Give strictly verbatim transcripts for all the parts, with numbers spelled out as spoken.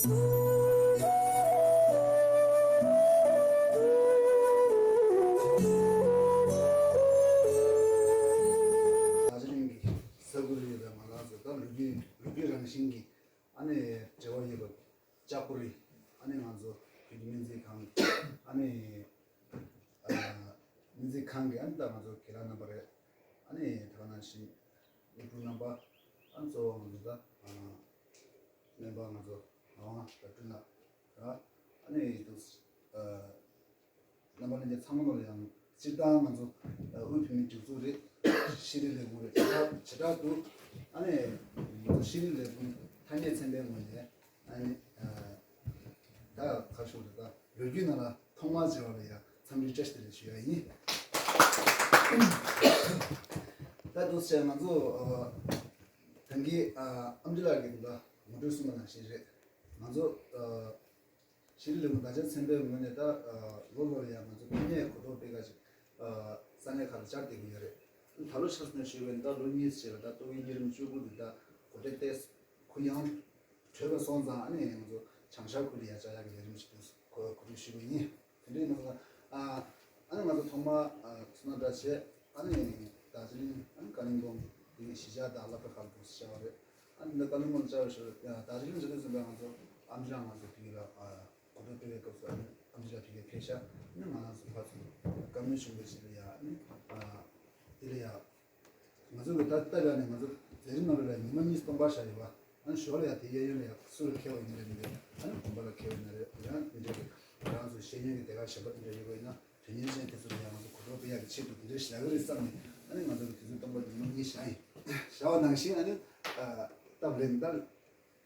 རྡོ་རྗེ་གླིང་གི་ས་ཁུལ་ཡོད་པའི་ང་རང་ཚོ་ད་ལོ་རྒྱུས་ལོ་རྒྱུས་རང་བཞིན་གྱི་ཨ་ནི་འབྲེལ་བ་ཡོད་པ་ལྕགས་པོ་རི། ཨ་ནི་ང་ཚོ་བོད་ཀྱི་སྨན་རྩིས་ཁང་། ཨ་ནི་ཨ་སྨན་རྩིས་ཁང་གི་ཨ་ནི་ད་ང་ཚོ་དགེ་ལགས་རྣམ་པ་རེད། ཨ་ནི་ད་ག་ནང་བཞིན་སློབ་ཕྲུག་རྣམ་པ། ཨ་ནི་གཙོ་བོ་ང་ཚོ་ད་ཨ་སྨན་པ་ང་ཚོ་ངག་དབང་ཟླ་སྒྲོན་ལགས་ར། ཨ་ནི་དུ་ཨ་རྣམ་པ་ལྷན་རྒྱས་ཚང་མ་ལ་ཡང་སྤྱིར་བཏང་ང་ཚོ་ཨ་དབུས་བོད་མིའི་སྒྲིག་འཛུགས་རེད། ཤེས་རིག་ལས་ཁུངས་རེད། བྱེ་བྲག་བྱེ་བྲག་ཏུ་ཨ་ནི་ང་ཚོ་ཤེས་རིག་ལས་ཁུངས་ཐ་སྙད་ཚན་པའི་ངོས་ནས་ཨ་ནི་ཨ་ད་ཁ་ཤོར་རེད། ད་ལོ་རྒྱུས་ནང་ལ་ཐོག་མར་མཇལ་བ་ལ་ཡང་འཚམས་འདྲི་བཀྲ་ཤིས་བདེ་ལེགས་ཞུ་ཡ་ཡིན། ད་འདུག་སེ་ང་ཚོ་ཨ་ད་གིན་ཨ་ཨམ་ཆི་ལགས་ཀྱིས་ད་ངོ་སྤྲོད་གསུངས་པ་ནང་བཞིན་རེད། ང་ཚོ་ཨ་ཤེས་རིག་ལས་ཁུངས་བརྡ་ཆད་ཚན་པའི་ངོས་ནས་ད་ཨ་ལོ་ལོ་ལ་ཡང་ང་ཚོ་ཕ་མས་གོ་རྟོགས་སྤེལ་ཁ་ཅིག་ཨ་ས་གནས་ཁག་ལ་བཅར་བསྡད་ཀྱི་ཡོད་རེད། ད་ལོ་ཆ་ཚང་ནས་ཞུས་པ་ཡིན་ན་ད་ལོ་གཉིས་ཙམ་ལ་ད་ཏོག་དབྱིབས་གཉན་རིམས་བཅུ་དགུ་འདི་ད་གོ་སྒྲིག་ཏེ་གུ་ཡངས་གྲོལ་བ་སོང་ཙང་ཨ་ནི་ང་ཚོ་བྱང་ཤར་ཁུལ་ལ་ཡ་བཅར་ཡག་གི་ལས་རིམ་ཞིག་འདུག་གོ་གོ་སྒྲིག་ཞུས་པ་ཡིན། དེ་འདྲའི་ནང་ལ་ཨ་ཨ་ནི་ང་ཚོ་ཐོག་མར་ཨ་ཚོ་ན་འདྲ་བྱས། ཨ་ནི་རྡོ་རྗེ་གླིང་ཨ་ནི་ཀ་ལིང་པོང་དེ་གཞིས་ཆགས་དང་སློབ་གྲྭ་ཁག་ཏུ་བཅར་བ་རེད། ཨ་ནི་འདི་ཀ་ལིང་པོང་བཅར་བའི་ཞོར་རྡོ་རྗེ་གླིང་བཅར་དུས་ཙམ་པ་ང་ཚོ་ཨམ་ཆི་ལགས་ང་ཚོ་དེ་ག་ལ་ཨ་གོ་རྟོགས་སྤེལ་བའི་སྐབས་སུ་ཨ་ནི་ཨམ་ཆི་ལགས་དེ་ག་ཕེབས་ཤག་ཨ་ནི་ང་རང་ཚོ་ཕར་ཚུར་བཀའ་མོལ་བྱུང་བའི་ཕྱིར་ལ་ཡ་ཨ་ནི་ཨ་དེ་ལ་ཡ། ང་ཚོ་གི་ད་ལྟ་བར་ནས་ང་ཚོ་མཛད་རིམ་ནང་ལ་ཉི་མ་གཉིས་སྟོང་པ་བཞག་ཡོད་པ། ཨ་ནི་ཞོར་ལ་ཡང་དེ་གཡས་གཡོན་ལ་ཡང་སུ་ལ་འཁེལ་བ་ཡིན་ནའི་རེད་མི་འདུག་ཨ་ནི་དགོན་པ་ལ་འཁེལ་བ་ཡིན་ན་རེད། ཡང་དེ་འདྲ་རེད། ང་རང་ཚོ་བཤེས་གཉེན་གྱི་སྡེ་ཁག་གཞན་པ་དེ་འདྲ་ཡོད་པ་ཡིན་ན་དོན་གཉེར་ཅན་དེ་ཚོ་ལ་ཡང་ང་ཚོ་གོ་རྟོགས་སྤེལ་ཡག་གི་ཆེད་དུ་དེ་འདྲ་བཞག་གི་རེད་བསམ་ནས། ཨ་ནི་ང་ཚོ་གི་དུས་ཚོད་སྟོང་པ་ཉི་མ་གཉིས་བཞག་ཡིན། བཞག་པ་ནང་བཞིན་ཨ་ནི་སྟབས་ལེགས་ད།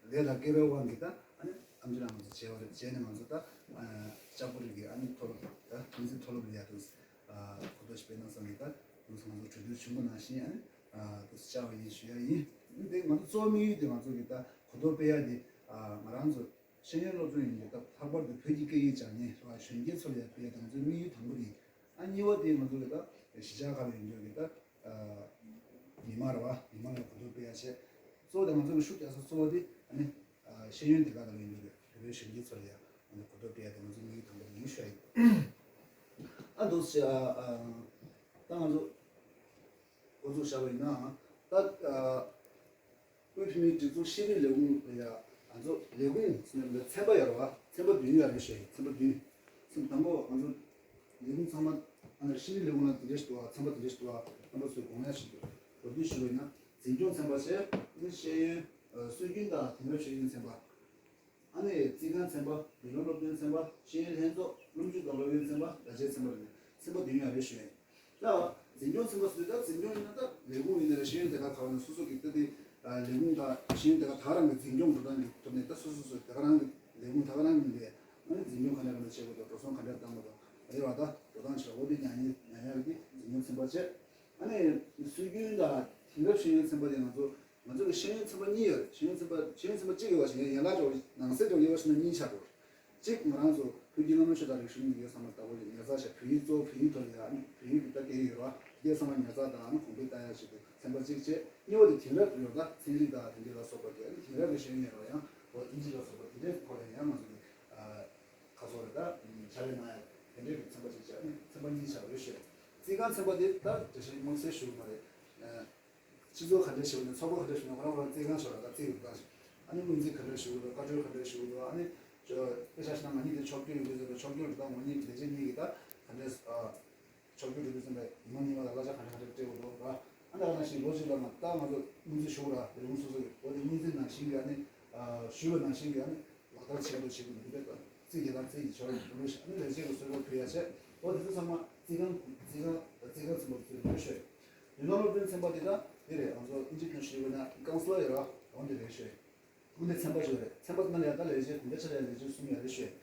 ལས་དང་སྐལ་བའི་དབང་གིས་ད་ཨ་ནི་ཨམ་ཆི་ལགས་ང་ཚོ་མཇལ་བ་རེད། མཇལ་ནས་ང་ཚོ་ད་ཨ་ལྕགས་པོ་རི་གི་ཨ་ནི་མཐོ་སློབ་ད་སྨན་རྩིས་མཐོ་སློབ་ལ་ཡ་དུ་ཨ་གོ་རྟོགས་ཤིག་སྤེལ་གནང་བསམ་ནས། ད་དུ་ང་ཚོ་གྲོས་བསྡུར་བྱུང་བ་ནང་བཞིན་ཨ་ནི་ཨ་དུ་བཅར་བ་ཡིན་ཞུ་ཡ་ཡིན། འདི་ང་ཚོ་གཙོ་བོ་དམིགས་ཡུལ་དེ་ང་ཚོ་གི་ད་གོ་རྟོགས་སྤེལ་ཡ་དེ་ཨ་ང་རང་ཚོ་ཤེས་ཡོན་སློབ་སྦྱོང་ཡིན་དུས་ད་ལྷག་པར་དུ་བོད་ཀྱི་སྐད་ཡིག་སྦྱང་མཁན་རེད་བ། གཞོན་སྐྱེས་ཚོ་ལ་ཡ་སྤེལ་ཡ་དེ་ང་ཚོའི་དམིགས་ཡུལ་དང་པོ་དེ་ཡིན། ཨ་གཉིས་པ་དེ་ང་ཚོ་གི་ད་གཞིས་ཆགས་ཁག་ལ་ཡོད་མཁན་གྱི་ད། མི་མང་རེད་བ། མི་མང་ལ་གོ་རྟོགས་སྤེལ་ཡ་བྱས། གཙོ་བོ་དེ་ང་ཚོ་གི་ཤུགས་རྒྱག་ས་གཙོ་བོ་དེ་ཨ་ནི་ཤེས་ཡོན་སྡེ་ཁག་དང་ཡོད་འདུག་རེད། བོད་པའི་གཞོན་སྐྱེས་ཚོ་ལ་ཡ་ཨ་ནི་གོ་རྟོགས་སྤེལ་ཡ་དེ་ང་ཚོ་དམིགས་ཡུལ་དང་པོ་དེ་ཡིན་ཤག་ཡིན། ཨ་འདུག་སེ་ཨ་ཨ་ད་ང་ཚོ་འགོ་འཛུགས་བྱ་བ་ཡིན་ན་ད་ཨ། དབུས་བོད་མིའི་སྒྲིག་འཛུགས་ཤེས་རིག་ལས་ཁུངས་ལ་ཡ་ང་ཚོ་ལས་ཁུངས་ཟེར་ནས་ཚན་པ་ཡོད་རེད་བ། ཚན་པ་བདུན་ཡོད་རེད་ཞེས། ཚན་པ་བདུན། ཚན་པ་དང་པོ་ང་ཚོ་ལས་ཁུངས་ཚང་མ་ཨ་ནི་ཤེས་རིག་ལས་ཁུངས་ལ་དེ་འདྲ་ཞིག་འདུག་བ། ཚན་པ་དེ་འདྲ་ཞིག་འདུག་བ། རྣམ་པ་ཚོས་དགོངས་ཡ་ཞིག་འདུག་ལོ་རྒྱུས་ཞུ་བ་ཡིན་ན་འཛིན་སྐྱོང་ཚན་པ་བྱས། ཨ་ནི་ཤེས་ཡོན་ཨ་སྲོལ་རྒྱུན་དང་དེང་རབས་ཤེས་ཡོན་ཚན་པ། ཨ་ནི་རྩིས་ཁང་ཚན་པ། མི་ལོ་སློབ་སྟོན་ཚན་པ། ཤེས་ཡོན་ལྷན་ཚོགས། སློབ་འཇུག་དང་སློབ་ཡོན་ཚན་པ། བརྡ་ཆད་ཚན་པ་རེད། ཚན་པ་བདུན་ཡོད་རེད་ཞུ་ཡིན། ད་འཛིན་སྐྱོང་ཚན་པ་ཟེར་དུས་ད་འཛིན་སྐྱོང་ཡིན་ན་ད་ལས་ཁུངས་ཡིན་ན་རེད། ཤེས་ཡོན་སྡེ་ཁག་ག་བ་ན་སོ་སོ་གི་ད་དེ་ལས་ཁུངས་དང་ཤེས་ཡོན་སྡེ་ཁག་ད་ག་རང་གི་འཛིན་སྐྱོང་འགྲོ་སྟངས་ཀྱི་ཐོག་ནས་ད་སོ་སོ་སོ་ད་ག་རང་གི་ལས་ཁུངས་ད་ག་རང་གི་ལས་ཨ་ནི་འཛིན་སྐྱོང་ག་འདྲ་ག་འདྲ་བྱེད་དགོས་དང་འགྲོ་སོང་ག་འདྲ་བཏང་དགོས་དང་ཡོད་པ། ད་འགྲོ་སྟངས་བྱེད་པ་འོ་དེ་ཉག་ཉེས་ཉག་ཉག་གི་འཛིན་སྐྱོང་ཚན་པ་བྱས། ཨ་ནི་སྲོལ་རྒྱུན་དང་དེང་རབས་ཤེས་ཡོན་ཚན་པ་དེ་ང་ཚོ་ང་ཚོ་གི་ཤེས་ཡོན་ཚན་པ་གཉིས་ཡོད་རེད། ཤེས་ཡོན་ཚན་པ་ཤེས་ཡོན་ཚན་པ་གཅིག་ཡོད་པ་ཞིག་ཡན་ལག་འཇོག་ནང་གསེས་འཇོག་ཡོད་པ་ཞིག་ན་གཉིས་ཆགས་འགྲོ། གཅིག་ང་རང་ཚོ་བོད་ཀྱི་སྔ་མའི་ཆོས་དང་རིག་གཞུང་གི་ཡོད་ཚང་མ་ལྟ་བུ་ལ་ཉར་ཚགས་བྱས། བོད་ཡིག་གཙོ་བོ་བོད་ཡིག་ཐོག་ལ་ཡ་ཨ་ནི་བོད་ཡིག་གི་ལྟ་སྐད་ཡོད་རེད་བ། དེ་ཚང་མ་ཉར་ཚགས་དང་ཨ་ནི་གོང་འཕེལ་བཏང་ཡ་ཆེད་དུ་ཚན་པ་གཅིག་བྱས། གཉིས་པ་དེ་དེང་རབས་ཡོད་ད་ཚན་རིག་དང་དེ་འདྲ་ལ་སོགས་པ་དེ་ཨ་ནི་དེང་རབས་ཀྱི་ཤེས་ཡོན་ཡོད་རེད། ཡང་ཨིན་ཇི་ལ་སོགས་པ་དེ་འདྲའི་སྐོར་ལ་ཡང་ང་ཚོ་གི་ཁ་སོ་རེ་ད་ཕྱག་ལས་གནང་ཡ་དེ་འདྲའི་གི་ཚན་པ་ཅིག་བྱས་ནས་ཚན་པ་གཉིས་ཆགས་རེད་ཤོད། རྩིས་ཁང་ཚན་པ་དེ་ད་དེ་བཞིན་དམིགས་བསལ་ཞུ་གི་མ་རེད། སྤྱི་ཚོགས་ག་འདྲ་ཞུ་གི་འདུག་ཚོགས་པ་ག་འདྲ་ཞུ་གི་འདུག་ཁོ་རང་ཁོ་རང་རྩིས་ཁང་ཞུ་ར་ད་རྩིས་ཀྱི་སྒང་ཞིག་ཨ་ནི་སྔོན་རྩིས་ག་འདྲ་ཞུ་གི་འདུག་བཀའ་འཁྲོལ་ག་འདྲ་ཞུ་གི་འདུག་ཨ་ནི་དཔེ་ཆ་བཞག་ན་ང་གཉིས་དེ་ཕྱོགས་བསྐྱོད་ཡོད་དུས་ཙམ་པ་ཕྱོགས་བསྐྱོད་རེ་ད་ངོ་གཉིས་ཀྱི་ལས་བྱེད་གཉིས་ཀྱིས་ད་ག་འདྲ། ཕྱོགས་བསྐྱོད་འགྲོ་དུས་ཙམ་པ་ཉི་མ་ཉི་མ་ལ་གླ་ཆ་ག་འདྲ་ག་འདྲ་སྤྲད་དགོས་འདུག་ར། ཨ་ནི་ད་ག་ནང་བཞིན་ལོ་གཅིག་ལ་ང་ད་ང་ཚོ་སྔོན་རྩིས་ཞུ་དགོས་ར། ལས་ཁུངས་སོ་སོ་གི་འོ་དེ་སྔོན་རྩིས་ནང་བཞིན་གྱི་ཨ་ནི་ཞུས་པ་ནང་བཞིན་གྱི་ཨ་ནི་ལག་བསྟར་བྱེད་དགོས་བྱེད་དགོས་འདུག་པས། རྩིས་རྒྱལ་དང་རྩིས་ཀྱི་ཕྱོགས་ལ་འགྲོ་ལོས་ཤིག་ཨ་ནི་ལས་བྱེད་ཀྱི་གསོལ་ཕོགས་ཕུལ་ཡ་བྱས། འོ་དེ་ཚོ་ཚང་མ་རྩིས་ཁང་རྩིས་ཁང་རྩིས་ཁང་ཚན་པ་ཚོས་ལོས་ཤོད། མི་ལོ་སློབ་སྟོན་ཚན་པ་དེ་ད་དེ་རེད། ང་ཚོ་ཨིན་ཇི་ནང་ཞུས་པ་ན་ཀའུན་སི་ལར་ཡོད་ར། འོ་དེ་རེད་ཤོད། དགོན་སྡེ་ཚན་པ་ཞིག་རེད། ཚན་པ་དེ་ནང་ལ་ཡང་ད་ལས་བྱེད་དགོན་སྡེ་ཆ་ལ་ཡང་ལས་བྱེད་གསུམ་ཡོད་རེད་ཤོད།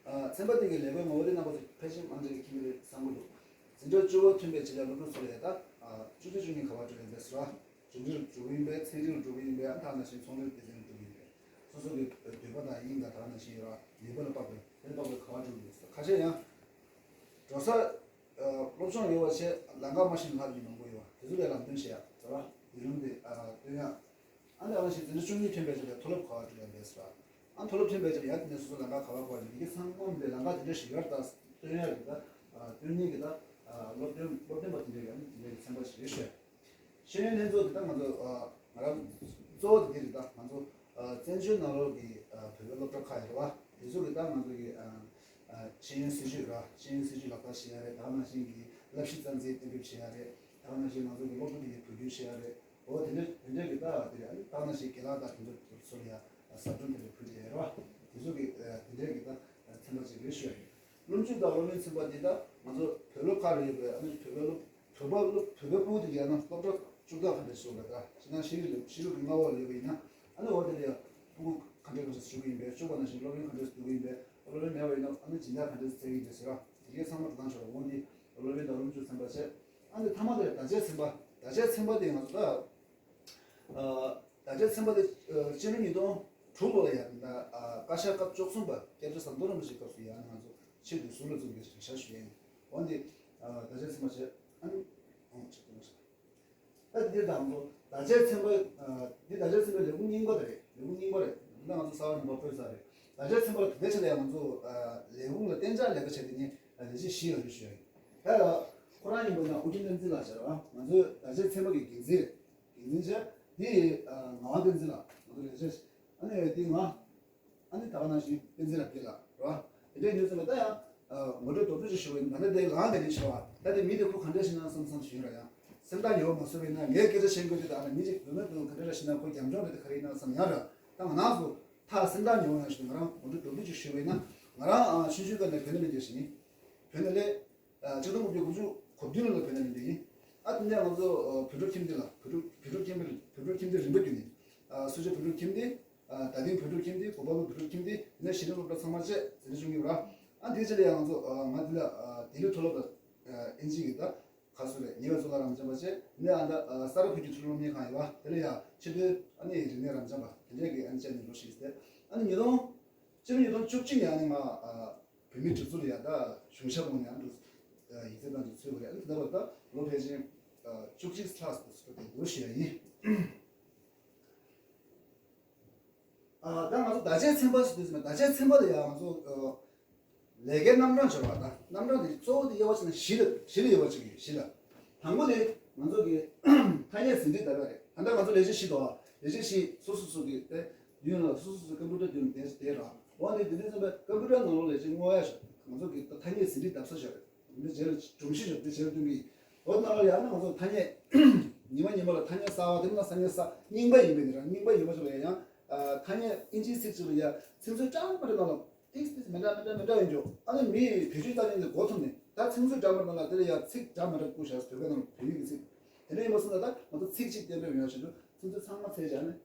ཨ་ཚན་པ་དེ་གའི་ལས་བྱེད་ངོ་བོ་དེ་རྣམ་པ་ཚོ་ཕལ་ཆེར་མང་ཆེ་གིས་མཁྱེན་གྱི་རེད་བསམ་གྱི་འདུག་འཛིན་གྲྭ་བཅུ་པ་ཐོན་པའི་རྗེས་ལ་སློབ་ཕྲུག་ཚོ་ལ་ཡང་ད་ཨ་བཅུ་གཅིག་བཅུ་གཉིས་ག་པར་འགྲོ་ཡོད་པས་ཟེར་བ། འབྱུང་འགྱུར་འགྲོ་གི་ཡིན་པས། ཚན་རིག་འགྲོ་གི་ཡིན་པས། ཨ་ད་ནང་བཞིན་ཚོང་རིག་སྡེ་ཚན་འགྲོ་གི་ཡིན་པས། སོ་སོ་གི་འདོད་པ་དང་དབྱིངས་དང་ད་ནང་བཞིན་ཡོད་ར། ནུས་པ་ལ་དཔག་པའི་དེ་ལ་དཔག་པའི་ག་པར་འགྲོ་གི་འདུག་ཟེར། ཁ་ཤས་ཡང་འགྲོ་ས་ཨ་སློབ་སྦྱོང་ཡོད་པ་བྱས་ལམ་ཁ་མ་ཤེས་ན་ལྷག་གི་མང་པོ་ཡོད་པ་དེ་ཚོ་ལ་ལམ་སྟོན་བྱེད་ཡ་ཟེར་བ། ཡུལ་ལུང་དེ་ཨ་སྟོན་ཡ། ཨ་ནི་ཨ་ནི་ཞིག་འཛིན་གྲྭ་བཅུ་གཉིས་ཐོན་པའི་རྗེས་ལ་མཐོ་སློབ་ག་པར་འགྲོ་ཡ་མེད་ཟེར། ཨ་མཐོ་སློབ་ཐོན་པའི་ཆར་ཡང་དེ་ནས་སོ་སོ་ལམ་ཁ་ག་པར་འགྲོ་བ་ཡིན་གྱི་ཚང་མ་འདི་ལམ་ཁ་དེ་འདྲ་ཞིག་ཡོད་ད་སྟོན་ཡ་གི་ད་སྟོན་ནི་གི་ད་སློབ་སྟོན་སློབ་སྟོན་པ་དེ་འདྲ་ཡང་དེ་འདྲ་གི་ཚན་པ་ཞིག་རེད་ཤག་ཤེས་ཡོན་ལྷན་ཚོགས་འདི་ད་ང་ཚོ་ང་རང་གཙོ་བོ་དེ་འདི་རེད། ད་ང་ཚོ་བཙན་བྱོལ་ནང་ལོགས་ཀྱི་བོད་པའི་སློབ་གྲྭ་ཁག་ཡོད་རེད་བ། དེ་ཚོ་གི་ད་ང་ཚོ་གི་ཤེས་ཡོན་སྲིད་བྱུས་ར་ཤེས་ཡོན་སྲིད་བྱུས་ལག་བསྟར་བྱེད་ཡ་རེད། ད་ག་ནང་བཞིན་གྱི་བསླབ་གཞི་རྩ་འཛིན་གཏན་འབེབས་བྱེད་ཡ་རེད། ད་ག་ནང་བཞིན་ང་ཚོ་གི་སློབ་ཕྲུག་དེ་གི་བོད་བསྒྱུར་བྱེད་ཡ་རེད། འོ་དེ་འདྲ་དེ་འདྲ་གི་ད་དེ་རེད། ཨ་ནི་ད་ག་ནང་བཞིན་དགེ་ལགས་དང་དེ་ཚོ་ཚོ་ལ་ཡ་ཟབ་སྦྱོང་དེ་འདྲ་ཕུལ་བྱེད་ཡ་རེད་བ། དེ་ཚོ་གི་དེ་འདྲ་གི་ད་ཚན་པ་ཅིག་རེད་ཞུ་ཡ་ཡིན། སློབ་འཇུག་དང་སློབ་ཡོན་ཚན་པ་འདི་ད་ང་ཚོ་བོད་སློབ་ཁག་རེད་པས། ཨ་ནི་བོད་པའི་སློབ་བོད་པ་སློབ་བོད་པའི་ཕྲུ་གུ་དེ་ཡང་ན་སློབ་གྲྭ་བཅུ་གྲངས་ག་འདྲ་ཞིག་ལ་ད་ཤེས་ན་ཤེས་རིག་ལ་ཤེས་རིག་གི་མངའ་འོག་ལ་ཡོད་པ་ཡིན་ན། ཨ་ནི་འོ་དེ་ལ་ཡང་ཕྲུ་གུ་ག་འདྲ་ག་འདྲ་ཞིག་ཞུགས་ཀྱི་ཡིན་པས། གཅུང་པ་ནང་བཞིན་སློབ་ཡོན་ག་འདྲ་ཞིག་སྡུད་ཀྱི་ཡིན་པས། སློབ་ཡོན་མེད་པ་ཡིན་ན་ཨ་ནི་སྦྱིན་བདག་ག་འདྲ་ཞིག་བཙལ་གྱི་ཡིན་པས་ཟེར་བ་དེ་གའི་ཚང་མ་དེ་གང་ཞོག་འོ་འདི་སློབ་ཡོན་དང་སློབ་འཇུག་ཚན་པ་བྱས། ཨ་ནི་མཐའ་མ་དེ་བརྡ་ཆད་ཚན་པ། བརྡ་ཆད་ཚན་པ་དེ་ང་ཚོ་ད། ཨ། བརྡ་ཆད་ཚན་པ་དེ་ཨ། སྤྱི་ལོ་ཉིས་སྟོང་དྲུག་ལོ་ལ་ཡང་ད་ཨ། བཀའ་ཤག་སྐབས་བཅུ་གསུམ་པ་སྐྱབས་རྗེ་ཟམ་གདོང་རིན་པོ་ཆེའི་སྐབས་སུ་ཡང་ང་ཚོ་ཆེད་དུ་ཟུར་ལ་འཛུལ་བའི་རེ་བཞག་ཞུ་ཡ་ཡིན། འོན་ཏེ་ཨ། བརྡ་ཆད་ཚན་པ་བྱས། ཨ་ནི་ཨང་ཆེད་དུ་མ་བྱས། ད་འདིར་ད་ང་ཚོ་བརྡ་ཆད་ཚན་པ་ཨ། འདི་བརྡ་ཆད་ཚན་པའི་ལས་ཁུངས་རྙིང་པ་དེ་རེད། ལས་ཁུངས་རྙིང་པ་རེད། ད་ང་ཚོ་གསར་པ་རྣམ་པ་ཕུད་ས་རེད། བརྡ་ཆད་ཚན་པ་ལ་དེ་འདྲ་བྱས་ལ་ཡང་ང་ཚོ་ཨ། ལས་ཁུངས་ལ་གཏན་འཇགས་ལས་ཀ་བྱས་ཏེ་ནི་ལས་བྱེད་བཞི་ཡོད་རེད་ཞུ་ཡ་ཡིན། ད་ཁོ་རང་ཡིན་པ་ན་ཨོ་རྒྱན་བསྟན་འཛིན་ལགས་བྱས་ར། ང་ཚོའི་བརྡ་ཆད་ཚན་པ་གི་འགན་འཛིན་རེད། འགན་འཛིན་བྱས། འདི་ཨ། ངག་དབང་བསྟན་འཛིན་ལགས། ང་ཚོ་ལས་བྱེད། ཨ་ནི་འདི་ང་ཨ་ནི་ད་ག་ནང་བཞིན་བསྟན་འཛིན་རབ་རྒྱས་ལགས་རེད་བ། དེ་འདྲའི་ཉོས་ཚེ་ལ་ད་ཡང་ཨ། ངོ་སྤྲོད་མདོར་བསྡུས་ཅིག་ཞུ་བ་ཡིན་ན། ད་ལྟ་དེ་ལངས་ནས་ནི་ཞུ་བ། ད་དེ་མི་དེ་ཁོ་ག་འདྲ་ཞིག་ན་བསམ་བསམ་ཞུ་ཡིན་ར། ཡང་སེམས་ཐག་ཉེ་བོ་མ་བཟོ་བས་ན་ངའི་སྐད་ཆ་བཤད་དགོས་དེ། ད་ནི་མི་གཅིག་བུད་མེད་དེ་ག་འདྲ་ཞིག་ན་ཁོ་རྒྱབ་ལྗོངས་རེད་དེ་ག་རེ་ཡིན་ན་བསམ་ཡང་ར། ད་ང་རང་ཚོ་ཐག་སེམས་ཐག་ཉེ་བོ་ཡང་ཞུ། ང་རང་ངོ་སྤྲོད་མདོར་བསྡུས་ཅིག་ཞུ་བ་ཡིན་ན། ང་རང་ཨ། ཆུང་ཆུང་སྐབས་ནས་བོད་ནང་ལ་འགྱོ་ཞིང་ནི་བོད་ནང་ལས། ཨ། ཆིག་སྟོང་དགུ་བརྒྱ་དགུ་བཅུ་གོ་བདུན་ལོ་ལ་བོད་ནང་ལ་འགྱོ་ཡིན། ཨ། དེ་ནས་ང་ཚོ་ཨ། བོད་ཕྲུག་ཁྱིམ་སྡེ་ལ། བོད་ཕྲུག་བོད་ཕྲུག་ཁྱིམ་སྡེ། བོད་ཕྲུག་ཁྱིམ་སྡེ་རིམ་པ་བརྒྱུད་ནས། ཨ། སུ་ཇཱ་བོད་ཕྲུག་ཁྱིམ་སྡེ། ཨ། རྡ་སྟེང་བོད་ཕྲུག་ཁྱིམ་སྡེ། གོ་པལ་པུར་བོད་ཕྲུག་ཁྱིམ་སྡེ། དེ་ནས་གཞིས་ལུས་སློབ་གྲྭ་ཚང་མ་བཅས་འཛིན་གྲྭ་བཅུ་གཉིས་པ་ར། ཨ། དེའི་རྗེས་ལ་ཡང་ང་ཚོ་ཨ། ང་འདི་ལ་ཨ། ལྡི་ལི་མཐོ་སློབ་ལ་ཨ། ཨིན་ཇི་གི་ད་ག་སུ་རེད། ཉེ་བའི་གཙུག་ལག་རབ་འབྱམས་པ་བཅས། དེ་ནས་ཨ་ད་ཨ། ས་རཱ་བོད་ཀྱི་མཐོ་རིམ་སློབ་གཉེར་ཁང་ཡོད་པ། དེ་ལ་ཡང་ཕྱི་དྲིལ་ཨ་ནི་རིག་གནས་རབ་འབྱམས་པ་དེ་འདྲས་ཀྱི་ཨ་ནི་བཅས་ནས་འགྲོ་ཞིག་སྟེ། ཨ་ནི་ཉིས་སྟོང་། སྤྱི་ལོ་ཉིས་སྟོང་བཅུ་གཅིག་ནས་ཨ་ནི་ང་ཨ། བོད་མིའི་སྒྲིག་འཛུགས་ལ་ཡང་ད་གཞུང་ཞབས་ངོས་ནས་ཨ་འགྲོ་ཡིག་ཚད་བཏང་ཅིག་ཚུད་པ་རེད། ཨ་ནི་དེ་ལྟར་བ་ད་ལོ་ཕལ་ཆེར་ཨ། བཅུ་གཅིག་ལྷག་ཙམ་དེ་འདུག་ཞུ་ཡ་ཡིན། ཨ། ད་ང་ཚོ་བརྡ་ཆད་ཚན་པ་ཟེར་དུས་ཙམ་པ། བརྡ་ཆད་ཚན་པ་ལ་ཡང་ང་ཚོ་ཨ། ལས་ཀའི་རྣམ་གྲངས་སྦྱོར་བ་དང་། རྣམ་གྲངས་དེ་གཙོ་བོ་དེ་དབྱེ་བ་ཕྱེ་ན་བཞི་ལ་བཞི་ལ་དབྱེ་བ་ཕྱེ་གི་ཡོད། བཞི་ལ། དང་པོ་དེ་ང་ཚོ་གི་ཐ་སྙད་ཟིན་བྲིས་བརྡབ་ཡ་རེད། ད་ལྟ་ང་ཚོ་ལས་བྱེད་བཞི་འདུག་ཨ། ལས་བྱེད་བཞི་སོ་སོ་སོ་གི་དེ་མདུན་ལ་སོ་སོ་སོ་ཀམ་པུ་ཊར་མདུན་ལ་བསྡད་བསྡད་ར། འོ་དེ་དེ་དུས་ཙམ་པ་ཀམ་པུ་ཊར་ནང་ལོགས་ལས་བྱེད་བསྔོ་ཡ་ཞིག་ང་ཚོ་གི་ཐ་སྙད་ཟིན་བྲིས་བརྡབ་ས་ཞིག་རེད། འདི་རྗེས་ལ་སྒྲོམ་གཞི་ཞིག་འདི་རྗེས་ལ་སྟོན་གི་ཡིན། འོ་ནང་ལ་ཡང་ན་ང་ཚོ་ཐ་སྙད་ཉི་མ་ཉི་མ་ལ་ཐ་སྙད་གསར་བ། དེ་མིན་ན་ཐ་སྙད་གསར་རྙིང་པ་ཡིན་པའི་ནི་ར། རྙིང་པ་ཡིན་པ་ཞིག་ལ་ཡང་ཨ། ཐ་སྙད་ཨིན་ཇིའི་ཚིག་ཅིག་ལ་ཡང་ཚིག་མཛོད་འདྲ་མི་འདྲ་ནང་ལ། ཏིག་ཏིག་མི་འདྲ་མི་འདྲ་མི་འདྲ་ཡིན་འགྲོ། ཨ་ནི་མིའི་བེད་སྤྱོད་ལྟ་ཉན་དེ་མགོ་འཐོམ་ནས། ད་ཚིག་མཛོད་འདྲ་མི་འདྲ་ནང་ལ་དེ་ལ་ཡང་ཚིག་འདྲ་མི་འདྲ་བཀུག་བཞག་བོད་སྐད་ནང་ལ་བོད་ཡིག་གི་ཚིག་དེ་འདྲ་ཡིན་པ་སོང་ན། ད་ང་ཚོ་ཚིག་གཅིག་གཏན་འབེབས་ཡོང་ཞིག་ཏུ་ཚིག་མཛོད་ཚང་མ་ཚད་བཞག་ནས་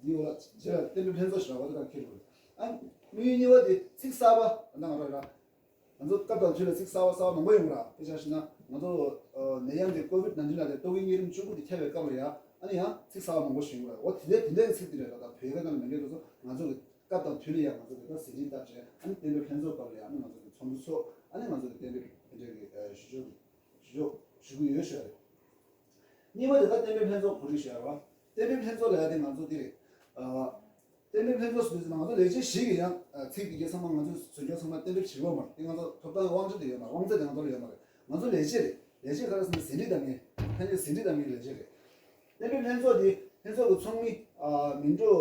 འདིའི་འོག་ལ་རྗེས་ལ་གཏན་འབེབས་ལྷན་ཚོགས་ཤིག་རག་པ་དེ་ག་འཁེལ་དགོས། ཨ། དམིགས་ཡུལ་གཉིས་པ་དེ་ཚིག་གསར་པ། ད་ང་རང་ར། ང་ཚོ་སྐབས་དང་དུས་ལ་ཚིག་གསར་པ་གསར་པ་མང་པོ་ཡོང་གི་ར། དཔེ་ཆ་བཞག་ན་ང་ཚོ་ཨ། ནད་ཡམས་དེ་ཀོ་ཝིད་ནཱའིན་ཊིན་ལབ་དེ་ཏོག་དབྱིབས་གཉན་རིམས་བཅུ་དགུ་དེ་ཁྱབ་པའི་སྐབས་ལ་ཡང་ཨ་ནི་ཡང་ཚིག་གསར་པ་མང་པོ་ཞིག་ཡོང་གི་ར། འོ་དེ་འདྲའི་དེ་འདྲའི་ཚིག་དེ་རེད། ད་ད་བོད་སྐད་ནང་ལ་མི་འདྲ་དེ་ཚོ་ང་ཚོ་གི་སྐབས་དང་དུས་ལ་ཡང་ང་ཚོ་གི་ད་ཟིན་བྲིས་བཏབ་བྱས། ཨ་ནི་གཏན་འབེབས་ལྷན་ཚོགས་སྐབས་ལ་ཡང་ཨ་ནི་ང་ཚོ་གི་ཚོགས་འདུ་ཚོགས། ཨ་ནི་ང་ཚོ་གི་གཏན་འབེབས་དེ་འདྲའི་གི་ཨ། ཞུ་ཕྱོགས་ཞུ་ཕྱོགས་ཞུ་གི་ཡོད་ཞུ་བ་རེད། གཉིས་པ་དེ་ད་གཏན་འབེབས་ལྷན་ཚོགས་གོ་སྒྲིག་ཞུ་ཡ་རེད་བ། གཏན་འབེབས་ལྷན་ཚོགས་ལབ་ཡ་དེ་ང་ཚོ་དེ་རེད། ཨ། གཏན་འབེབས་ལྷན་ཚོགས་ཟེར་དུས་ང་ཚོ་ལས་བྱེད་བཞི་གིས་ཡང་ཚིག་དེ་གའི་ཚང་མ་ང་ཚོས་བཟོ་རྒྱུ་ཚང་མ་གཏན་འབེབས་བྱེད་དགོས་མ་རེད། དེ་ང་ཚོ་ཐོབ་ཐང་དབང་ཆ་དེ་ཡོད་མ་རེད། དབང་ཚད་དེ་ང་ཚོ་ལ་ཡོད་མ་རེད། ང་ཚོ་ལས་བྱེད་རེད། ལས་བྱེད་ག་རེ་ཟེར་ན་ཟིན་བྲིས་བཏང་མཁན། ཐ་སྙད་ཟིན་བྲིས་བཏང་མཁན་ལས་བྱེད་རེད། གཏན་འབེབས་ལྷན་ཚོགས་དེ་ལྷན་ཚོགས་ཀྱི་ཚོགས་མི་ཨ། མི་འགྲོ་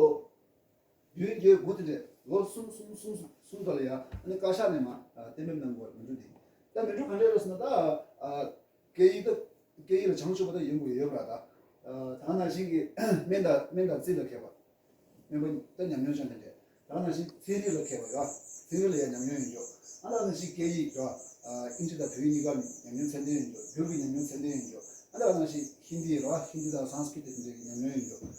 བདུན་བརྒྱད་དགུ་དེ་འདྲས་ལོ་གསུམ་གསུམ་གསུམ་གསུམ་གསུམ་ཙམ་ལ་ཡང་ཨ་ནི་བཀའ་ཤག་ནས་མར་ཨ། གཏན་འབེབས་གནང་དགོས་རེད། མི་འགྲོ་དེ། ད་མི་འགྲོ་ག་འདྲས་རེད་ཟེར་ན། ད་ཨ། སྐད་ཡིག་ད་སྐད་ཡིག་ལ་བྱང་ཆུབ་པ་ད་ཡོང་དགོས་ཡོད་པ་ར། ད་ད་ག་ནང་བཞིན་གྱི་སྨན་དང་སྨན་དང་རྩིས་ལ་མཁས་པ། སྨན་པ་ད་ཉམས་མྱོང་ཅན་དེ་འདྲས། ད་ག་ནང་བཞིན་ཚན་རིག་ལ་མཁས་པ་ར། ཚན་རིག་ལ་ཡང་ཉམས་མྱོང་ཡོད་འགྲོ། ཨ་ད་ག་ནང་བཞིན་སྐད་ཡིག་ར། ཨིན་ཇི་དང་བོད་ཡིག་གཉིས་ཀར་ཉམས་མྱོང་ཚད་ལྡན་ཡོད་འགྲོ། སྒྱུར་གྱི་ཉམས་མྱོང་ཚད་ལྡན་ཡོད་འགྲོ། ཨ་ད་ག་ནང་བཞིན་ཧིན་དི་ར། ཧིན་དི་དང་སཾ་སྐྲྀ་ཏ་དེ་འདྲས་ཀྱི་ཉམས་མྱོང་ཡོད་འགྲོ།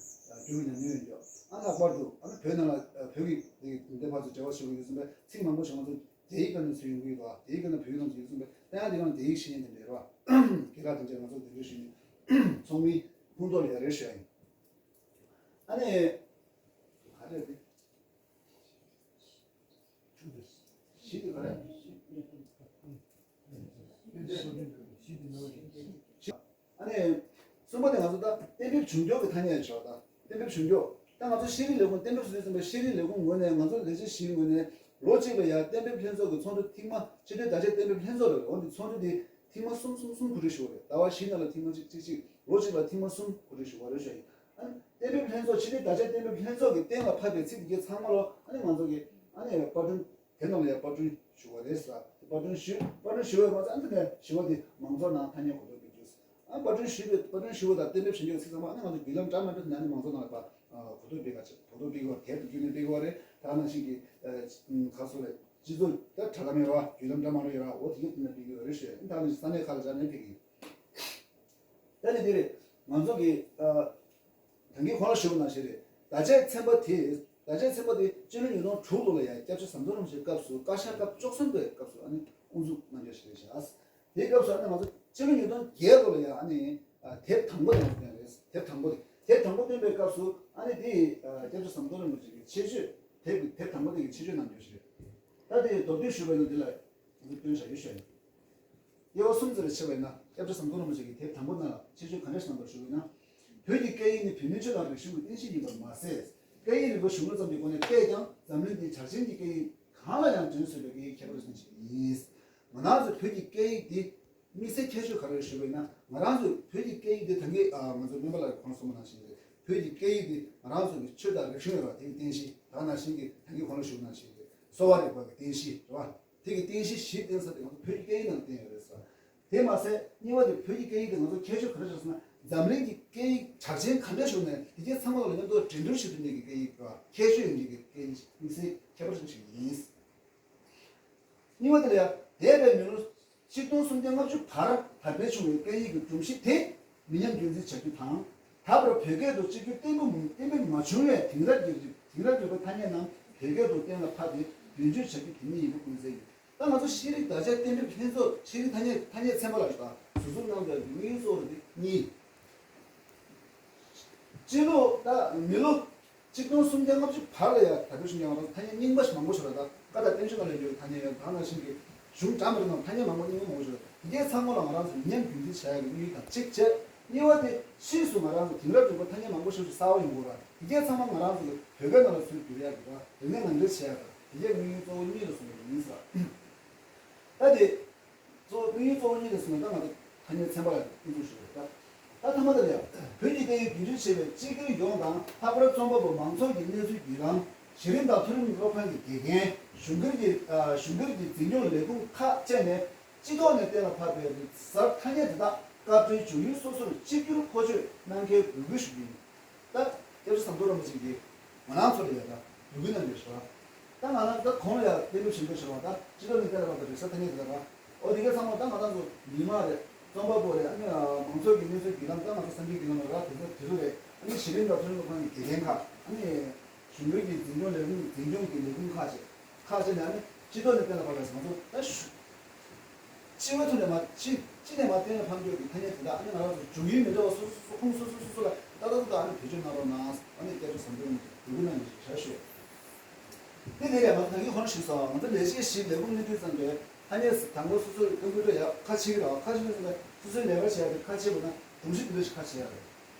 སྒྱུར་གྱི་ཉམས་མྱོང་ཡོད་འགྲོ། ཨ་ལྷག་པར་དུ་ཨ་ནི་བོད་ནང་ལ་བོད་ཀྱི་འདི་འདི་ཕར་ཚུར་འབྲེལ་བ་བྱེད་དགོས་ཡོད་ཙམ་པས། ཚིག་མང་པོ་ཞིག་ང་ཚོ་རྒྱ་ཡིག་སྐད་ནས་ཚུར་ཡོང་གི་ཡོད་པ། རྒྱ་ཡིག་སྐད་ནས་བོད་ཡིག་ནང་ཚུར་ཡོང་ཙམ་པས། ད་ཡང་འདི་ག་ནང་རྒྱ་ཡིག་ཤེས་མཁན་དེ་འདྲས་རེད་བ། རྒན་ལགས་དེ་འདྲས་ང་ཚོ་དེ་འདྲས་ཞུས་ནས་ཚོགས་མིའི་ཕུང་ཐོག་ལ་ཡ་རེ་ཞུ་ཡ་ཡིན། ཨ་ནི་ག་རེ་རེད། བཞི་དེ་ག་རེ། ཨ་ནི་གསུམ་པ་དེ་ང་ཚོ་ད་གཏན་འབེབས་བྱུང་ཕྱོགས་ཀྱི་ཐ་སྙད་ཆོག་ད་གཏན་འབེབས་བྱུང་ཕྱོགས། ང་ཚོ་ཤེས་རིག་ལས་ཁུངས་གཏན་འབེབས་སུ་ཚུད་ཟིན་པའི་ཤེས་རིག་ལས་ཁུངས་ངོས་ནས་ང་ཚོ་ལས་བྱེད་བཞིའི་ངོས་ནས་ལོ་གཅིག་ལ་ཡང་གཏན་འབེབས་ལྷན་ཚོགས་ཀྱི་ཚོགས་འདུ་ཐེངས་མ་སྤྱི་འཐུས་དར་ཆ་གཏན་འབེབས་ལྷན་ཚོགས་རེད། འོ་འདི་ཚོགས་འདུ་འདི་ཐེངས་མ་གསུམ་གསུམ་གསུམ་གོ་སྒྲིག་ཞུ་བ་རེད། ཟླ་བ་བཞི་ནང་ལ་ཐེངས་མ་གཅིག་གཅིག་གཅིག་ལོ་གཅིག་ལ་ཐེངས་མ་གསུམ་གོ་སྒྲིག་ཞུ་བ་རེད་ཞུ་ཡིན། ཨ་ནི་གཏན་འབེབས་ལྷན་ཚོགས་སྤྱི་འཐུས་དར་ཆ་གཏན་འབེབས་ལྷན་ཚོགས་ཀྱི་གཏན་ལ་ཕབ་པའི་ཚིག་འདི་གའི་ཚང་མ་ལོ་ཨ་ནི་ང་ཚོ་གི་ཨ་ནི་པར་སྐྲུན་དེ་ནང་ལ་ཡང་པར་སྐྲུན་ཞུ་བ་རེད་ཟེར། པར་སྐྲུན་ཞུ་པར་སྐྲུན་ཞུ་བའི་མ་ཚད་ཨ་ནི་དེ་ནས་ཞུ་བ་དེ་མང་ཚོགས་ནང་ཐ་སྙད་གོ་རྟོགས་སྤེལ་རྒྱུ། ཨ་པར་སྐྲུན་ཞུས་པའི་པར་སྐྲུན་ཞུ་བ་དང་གཏན་འབེབས་བྱེད་རྒྱུ་ཚིག་ཚང་མ་ཨ་ནི་ང་ཚོ་བརྒྱུད་ལམ་འདྲ་མི་འདྲ་ནས་ཨ་ནི་མང་ཚོགས་ནང་ལ་ཕར་གོ་རྟོགས་སྤེལ་ག་གོ་རྟོགས་སྤེལ་གི་བ་དེབ་ཏུ་བརྒྱུད་ནས་སྤེལ་གི་བ་རེད། ད་ནང་བཞིན་གྱི་ཁ་སོ་རེད། སྤྱི་ཚོགས་ད་དྲ་ལམ་ཡོད་ར་བརྒྱུད་ལམ་འདྲ་མི་འདྲ་ཡོད་ར་འོ་དེ་གའི་སྟེང་ནས་སྤེལ་གི་ཡོད་རེད་ཞུ་ཡ། ཨ་ནི་ད་ནང་བཞིན་ས་གནས་ཁག་ལ་སྦྱར་ནས་སྤེལ་གི་ཡིན། ད་ནི་དེ་རེད། ང་ཚོ་གི་ད་གིན་གོང་ལ་ཞུས་པ་ནང་བཞིན་རེད། བརྡ་ཆད་ཚན་པ་དེ་བརྡ་ཆད་ཚན་པ་དེ་སྤྱི་ལོ་ཉིས་སྟོང་དྲུག་ལོ་ལ་ཡང་སྐྱབས་བཅོལ་ཟམ་གདོང་རིན་པོ་ཆེའི་སྐབས་སུ་བཀའ་ཤག་སྐབས་བཅུ་གསུམ་པའི་སྐབས་སུ་ཨ་ནི་དབུ་འཛུགས་གནང་རྒྱུ་ཞིག་རེད་ཤག་དེའི་སྐབས་སུ་ཨ་ནི་ང་ཚོ་སྤྱི་ལོ་ཉིས་སྟོང་བརྒྱད་ལོ་ལ་ཡང་ཨ་ནི་དེབ་དང་པོ་དེ་ང་ཚོ་བཏོན་རེད། དེབ་དང་པོ་དེ་དེབ་དང་པོ་བཏོན་པའི་སྐབས་སུ་ཨ་ནི་དེ་སྐྱབས་བཅོལ་ཟམ་གདོང་རིན་པོ་ཆེ་གི་ཆེད་བརྗོད་དེབ་ཀྱི་དེབ་དང་པོ་དེ་གི་ཆེད་བརྗོད་གནང་རྒྱུ་ཞིག་རེད། ད་དེ་མདོར་བསྡུས་ཞུས་པ་ཡིན་ན་འདི་ལ་ང་ཚོ་བཏོན་བཞག་ཡོད་ཤག་དབྱེ་བ་གསུམ་ཙམ་ལ་ཕྱེ་བ་ཡིན་ན་སྐྱབས་བཅོལ་ཟམ་གདོང་རིན་པོ་ཆེ་གི་དེབ་དང་པོ་ནང་ལ་ཆེད་བརྗོད་ག་འདྲ་ཞིག་གནང་འདུག་ཞུ་བ་ཡིན་ན། བོད་ཀྱི་སྐད་ཡིག་ནི་བོད་མིའི་ཆོས་དང་རིག་གཞུང་གི་རྟེན་གཞི་ཡིན་པར་མ་ཟད། སྐད་ཡིག་རིག་པ་གཞུང་ལུགས་ཙམ་གྱི་སྒོ་ནས་སྤེལ་ཀྱང་འཛམ་གླིང་འདིའི་གྲགས་ཅན་གྱི་སྐད་ཡིག་གང་ལ་ཡང་འགྲན་བཟོད་པའི་སྐད་ཡིག་ཁྱད་པར་ཅན་ཞིག་ཡིན། ང་རང་ཚོའི་བོད་ཀྱི་སྐད་ཡིག་འདི་དམིགས་བསལ་ཁྱད་ཆོས་ག་རེ་རེད་ཞུ་བ་ཡིན་ན། ང་རང་ཚོའི་བོད་ཀྱི་སྐད་ཡིག་འདི་ད་གིན་ང་ཚོ་སྨན་པ་ལགས་ཀྱིས་གོང་གསུངས་པ་ནང་བཞིན་རེད། བོད་ཀྱི་སྐད་ཡིག་འདི་ང་རང་ཚོ་གི་ཆོས་དང་རིག་གཞུང་ཡོད་པ་དེ་གི་རྟེན་གཞི་ད་ནང་བཞིན་གྱི་ད་གིན་གོང་ལ་ཞུ་བ་ནང་བཞིན་རེད། གསོ་བ་རིག་པ་གི་རྟེན་གཞི་རེད་བ། དེ་གི་རྟེན་གཞི་གཞི་རྟེན་ས་དེ་ང་ཚོ་བོད་ཀྱི་སྐད་ཡིག་ནང་བསྟན་ཡོད་རེད་ཟེར། དེ་མ་ཟད་གཉིས་པ་དེ་བོད་ཀྱི་སྐད་ཡིག་དེ་ང་ཚོ་ཁྱད་ཆོས་ག་རེ་ཆགས་སོང་ན་འཛམ་གླིང་གི་སྐད་ཡིག་གྲགས་ཅན་ག་འདྲ་ཞིག་ནས་དེ་གའི་ཚང་མ་ལ་མཉམ་དུ་འགྲན་བསྡུར་བྱེད་ཐུབ་མཁན་གྱི་སྐད་ཡིག་རེད་བ། ཁྱད་ཆོས་ཡོད་མཁན་གྱི་སྐད་ཡིག་དམིགས་བསལ་ཁྱད་པར་ཅན་ཞིག་ཡིན། གཉིས་པ་དེ་ལ་ཡང་འདས་པའི་མི་ལོ་ཆིག་སྟོང་སུམ་བརྒྱ་ལྔ་བཅུ་བར་དར་སྤེལ་བྱུང་བའི་སྐད་ཡིག་གི་སྒྲོམ་གཞི་དེ་མི་ཉམས་རྒྱུན་འཛིན་བྱ་རྒྱུ་དང་། ད་བར་བོད་སྐད་དུ་གཅིག་གྱུར་གཏན་འབེབས་གཏན་འབེབས་མ་བྱུང་བའི་དེང་རབས་ཀྱི་དེང་རབས་ཀྱི་ཐ་སྙད་རྣམས་བོད་སྐད་དུ་གཏན་ལ་ཕབ་སྟེ་དོན་འཁྱོལ་བྱ་རྒྱུ་དེ་ཉིད་ཡིན་པ་ཀུན་གསལ་ཡིན། ད་ང་ཚོ་ཤེས་རིག་དར་ཆ་གཏན་འབེབས་ལྷན་ཚོགས་ཤེས་རིག་ཐ་སྙད་ཐ་སྙད་ཚན་པ་ལ་ཞུ་དང་ཟུར་འཛུགས་གནང་བའི་དམིགས་ཡུལ་གཙོ་བོ་དེ་གཉིས། སྤྱི་ལོ་ད་མི་ལོ་ཆིག་སྟོང་སུམ་བརྒྱ་ལྔ་བཅུ་བར་ལ་ཡང་ད་དུང་ཞུ་ཡང་རང་ཐ་སྙད་རྙིང་པ་ཞིག་མང་པོ་ཞིག་ལ་ད་བཀའ་དང་བསྟན་བཅོས་ནང་ལ་ཡོད་ཐ་སྙད་ཡང་ད་ནང་བཞིན་གྱི་གཞུང་འདྲ་མི་འདྲ་ནང་ཐ་སྙད་མང་པོ་རྙིང་པ་མང་པོ་ཞིག་ལ་དེ་གའི་ཚང་མ་ལ་ང་རང་ཚོ་མི་ཉམས་རྒྱུན་འཛིན་བྱ་ཡག་གི་དམིགས་ཡུལ་དང་གཅིག་བྱས། གཉིས་པ་དེ་ཕྱིས་སུ་ང་རང་ཚོ་དེང་རབས་རིག་པ་ཐ་སྙད་མང་པོ་ཞིག་གསར་པ་ཡོང་གི་རེད། དེ་གའི་ཚང་མ་ང་རང་ཚོ་གི་བོད་སྐད་ནང་ལ་ཚུར་བསྒྱུར་ཡག་གི་རེད། རིག་གནས་ནང་འདྲེན་བྱེད་ཡག་གི་རེད། དེ་གའི་དམིགས་ཡུལ་གཙོ་བོ་གཉིས་ལ་བཟུང་བ་ཡིན་ཟེར། ད་དེ། གཙོ་བོ་དམིགས་ཡུལ་གཙོ་བོ་གཉིས་ལ་བཟུང་བ་ད་ང་ཚོ་ཐ་སྙད་ཚན་པ་ལ་དབུ་འཛུགས་ཞུ་རེད་ད། ད་ཐ་མ་དེ་ལ་ཡང་བོད་ཀྱི་སྐད་ཡིག་རྒྱུན་སྤྱོད་བྱེད་པའི་སྤྱི་སྒེར་ཡོངས་དང་ལྷག་པར་རྩོམ་པ་པོ་མང་ཚོགས་ཀྱི་གནས་ཚུལ་བརྒྱུད་ལམ། གཞི་རིམ་དང་མཐོ་རིམ་སློབ་ཁང་གི་དགེ་རྒན། གཞུང་སྒེར་གྱི་གཞུང་སྒེར་གྱི་འཛིན་སྐྱོང་ལས་ཁུངས་ཁག་བཅས་ནས་སྤྱི་ཐོག་ནས་གཏན་ལ་ཕབ་པའི་རིག་གསར་ཐ་སྙད་དེ་དག་སྐབས་དེའི་འབྱུང་ཡུལ་སོ་སོར་གཅིག་གྱུར་མཁོ་སྤྲོད་གནང་གལ་འབོད་སྐུལ་ཞུ་རྒྱུ་ཡིན། ད་སྐྱབས་རྗེ་ཟམ་གདོང་རིན་པོ་ཆེ་གིས་ང་རང་ཚོ་ལ་ཡ་ད་འབོད་སྐུལ་གནང་གི་ཡོད་ཞུ་བ། ད་ང་རང་ད་གོང་ལ་ཡ་གཏན་འབེབས་བྱེད་འདོད་ཞུ་བ་ད་སྤྱི་ཚོགས་ནས་གཏན་ལ་ཕབ་པའི་རིག་གསར་ཐ་སྙད་དེ་ལ་ར། ཨོ་དེ་ག་ཚང་མ་ད་ང་རང་ཚོ་མི་མང་རེད། རྩོམ་པ་པོ་རེད། ཨ་ནི་མང་ཚོགས་ཀྱི་གནས་ཚུལ་བརྒྱུད་ལམ་ད་ང་ཚོ་གསར་འགྱུར་བརྒྱུད་ལམ་ར་དེ་ཚོ་དེ་ཚོ་རེད། ཨ་ནི་གཞི་རིམ་དང་མཐོ་རིམ་སློབ་ཁང་གི་དགེ་རྒན་ཁག་ཨ་ནི་གཞུང་སྒེར་གྱི་འཛིན་སྐྱོང་ལས་ཁུངས་འཛིན་སྐྱོང་གི་ལས་ཁུངས་ཁག་ཅིག་ཁག་ཅིག་ནས་ཨ་ནི་སྤྱི་ཚོགས་ནས་གཏན་ལ་ཕབ་པ་རེད། ང་ཚོ་ད་ཞུ། སྤྱི་བའི་ཐོག་ནས་མ་སྤྱི་སྤྱི་ནས་མ་བསྟན་ནས་ཕམ་སྐྱོར་གྱི་ཐ་སྙད་དེ་དག་ཨ་ནི་ང་རང་ཚོ་འབྱུང་ཡུལ་མི་འདྲ་བ་སོ་སོ་སོ་ཁོངས་སོ་སོ་སོ་སོ་ལ་ཏག་ཏག་ཏག་ཏག་ཨ་ནི་བེད་སྤྱོད་གནང་རོགས་གནང་། ཨ་ནི་སྐད་ཆ་བཟང་པོ་ཡོང་གི་འབོད་སྐུལ་གནང་གི་ཞེས་ཞུ། དེ་ནས་ལས་ང་ཚོ་ད་གིན་ཧོན་ཞུས་སོང་། ང་ཚོ་ལས་བྱེད་བཞིའི་ལས་ཁུངས་སྣེ་ཁྲིད་ཙམ་པས་ཐ་སྙད་དང་པོ་སོ་སོའི་ཀམ་པུ་ཊར་ཡག་ཁ་ཕྱེ་གི་རེད་བ། ཁ་ཕྱེ་གི་ཙམ་པས་སོ་སོའི་ལས་ཀ་བྱེད་ཡག་དེ་ཁ་ཕྱེ་དགོས་ན་སྒྲོམ་གཞི་དེ་འདྲ་ཞིག་ཁ་ཕྱེ་ཡག་རེད།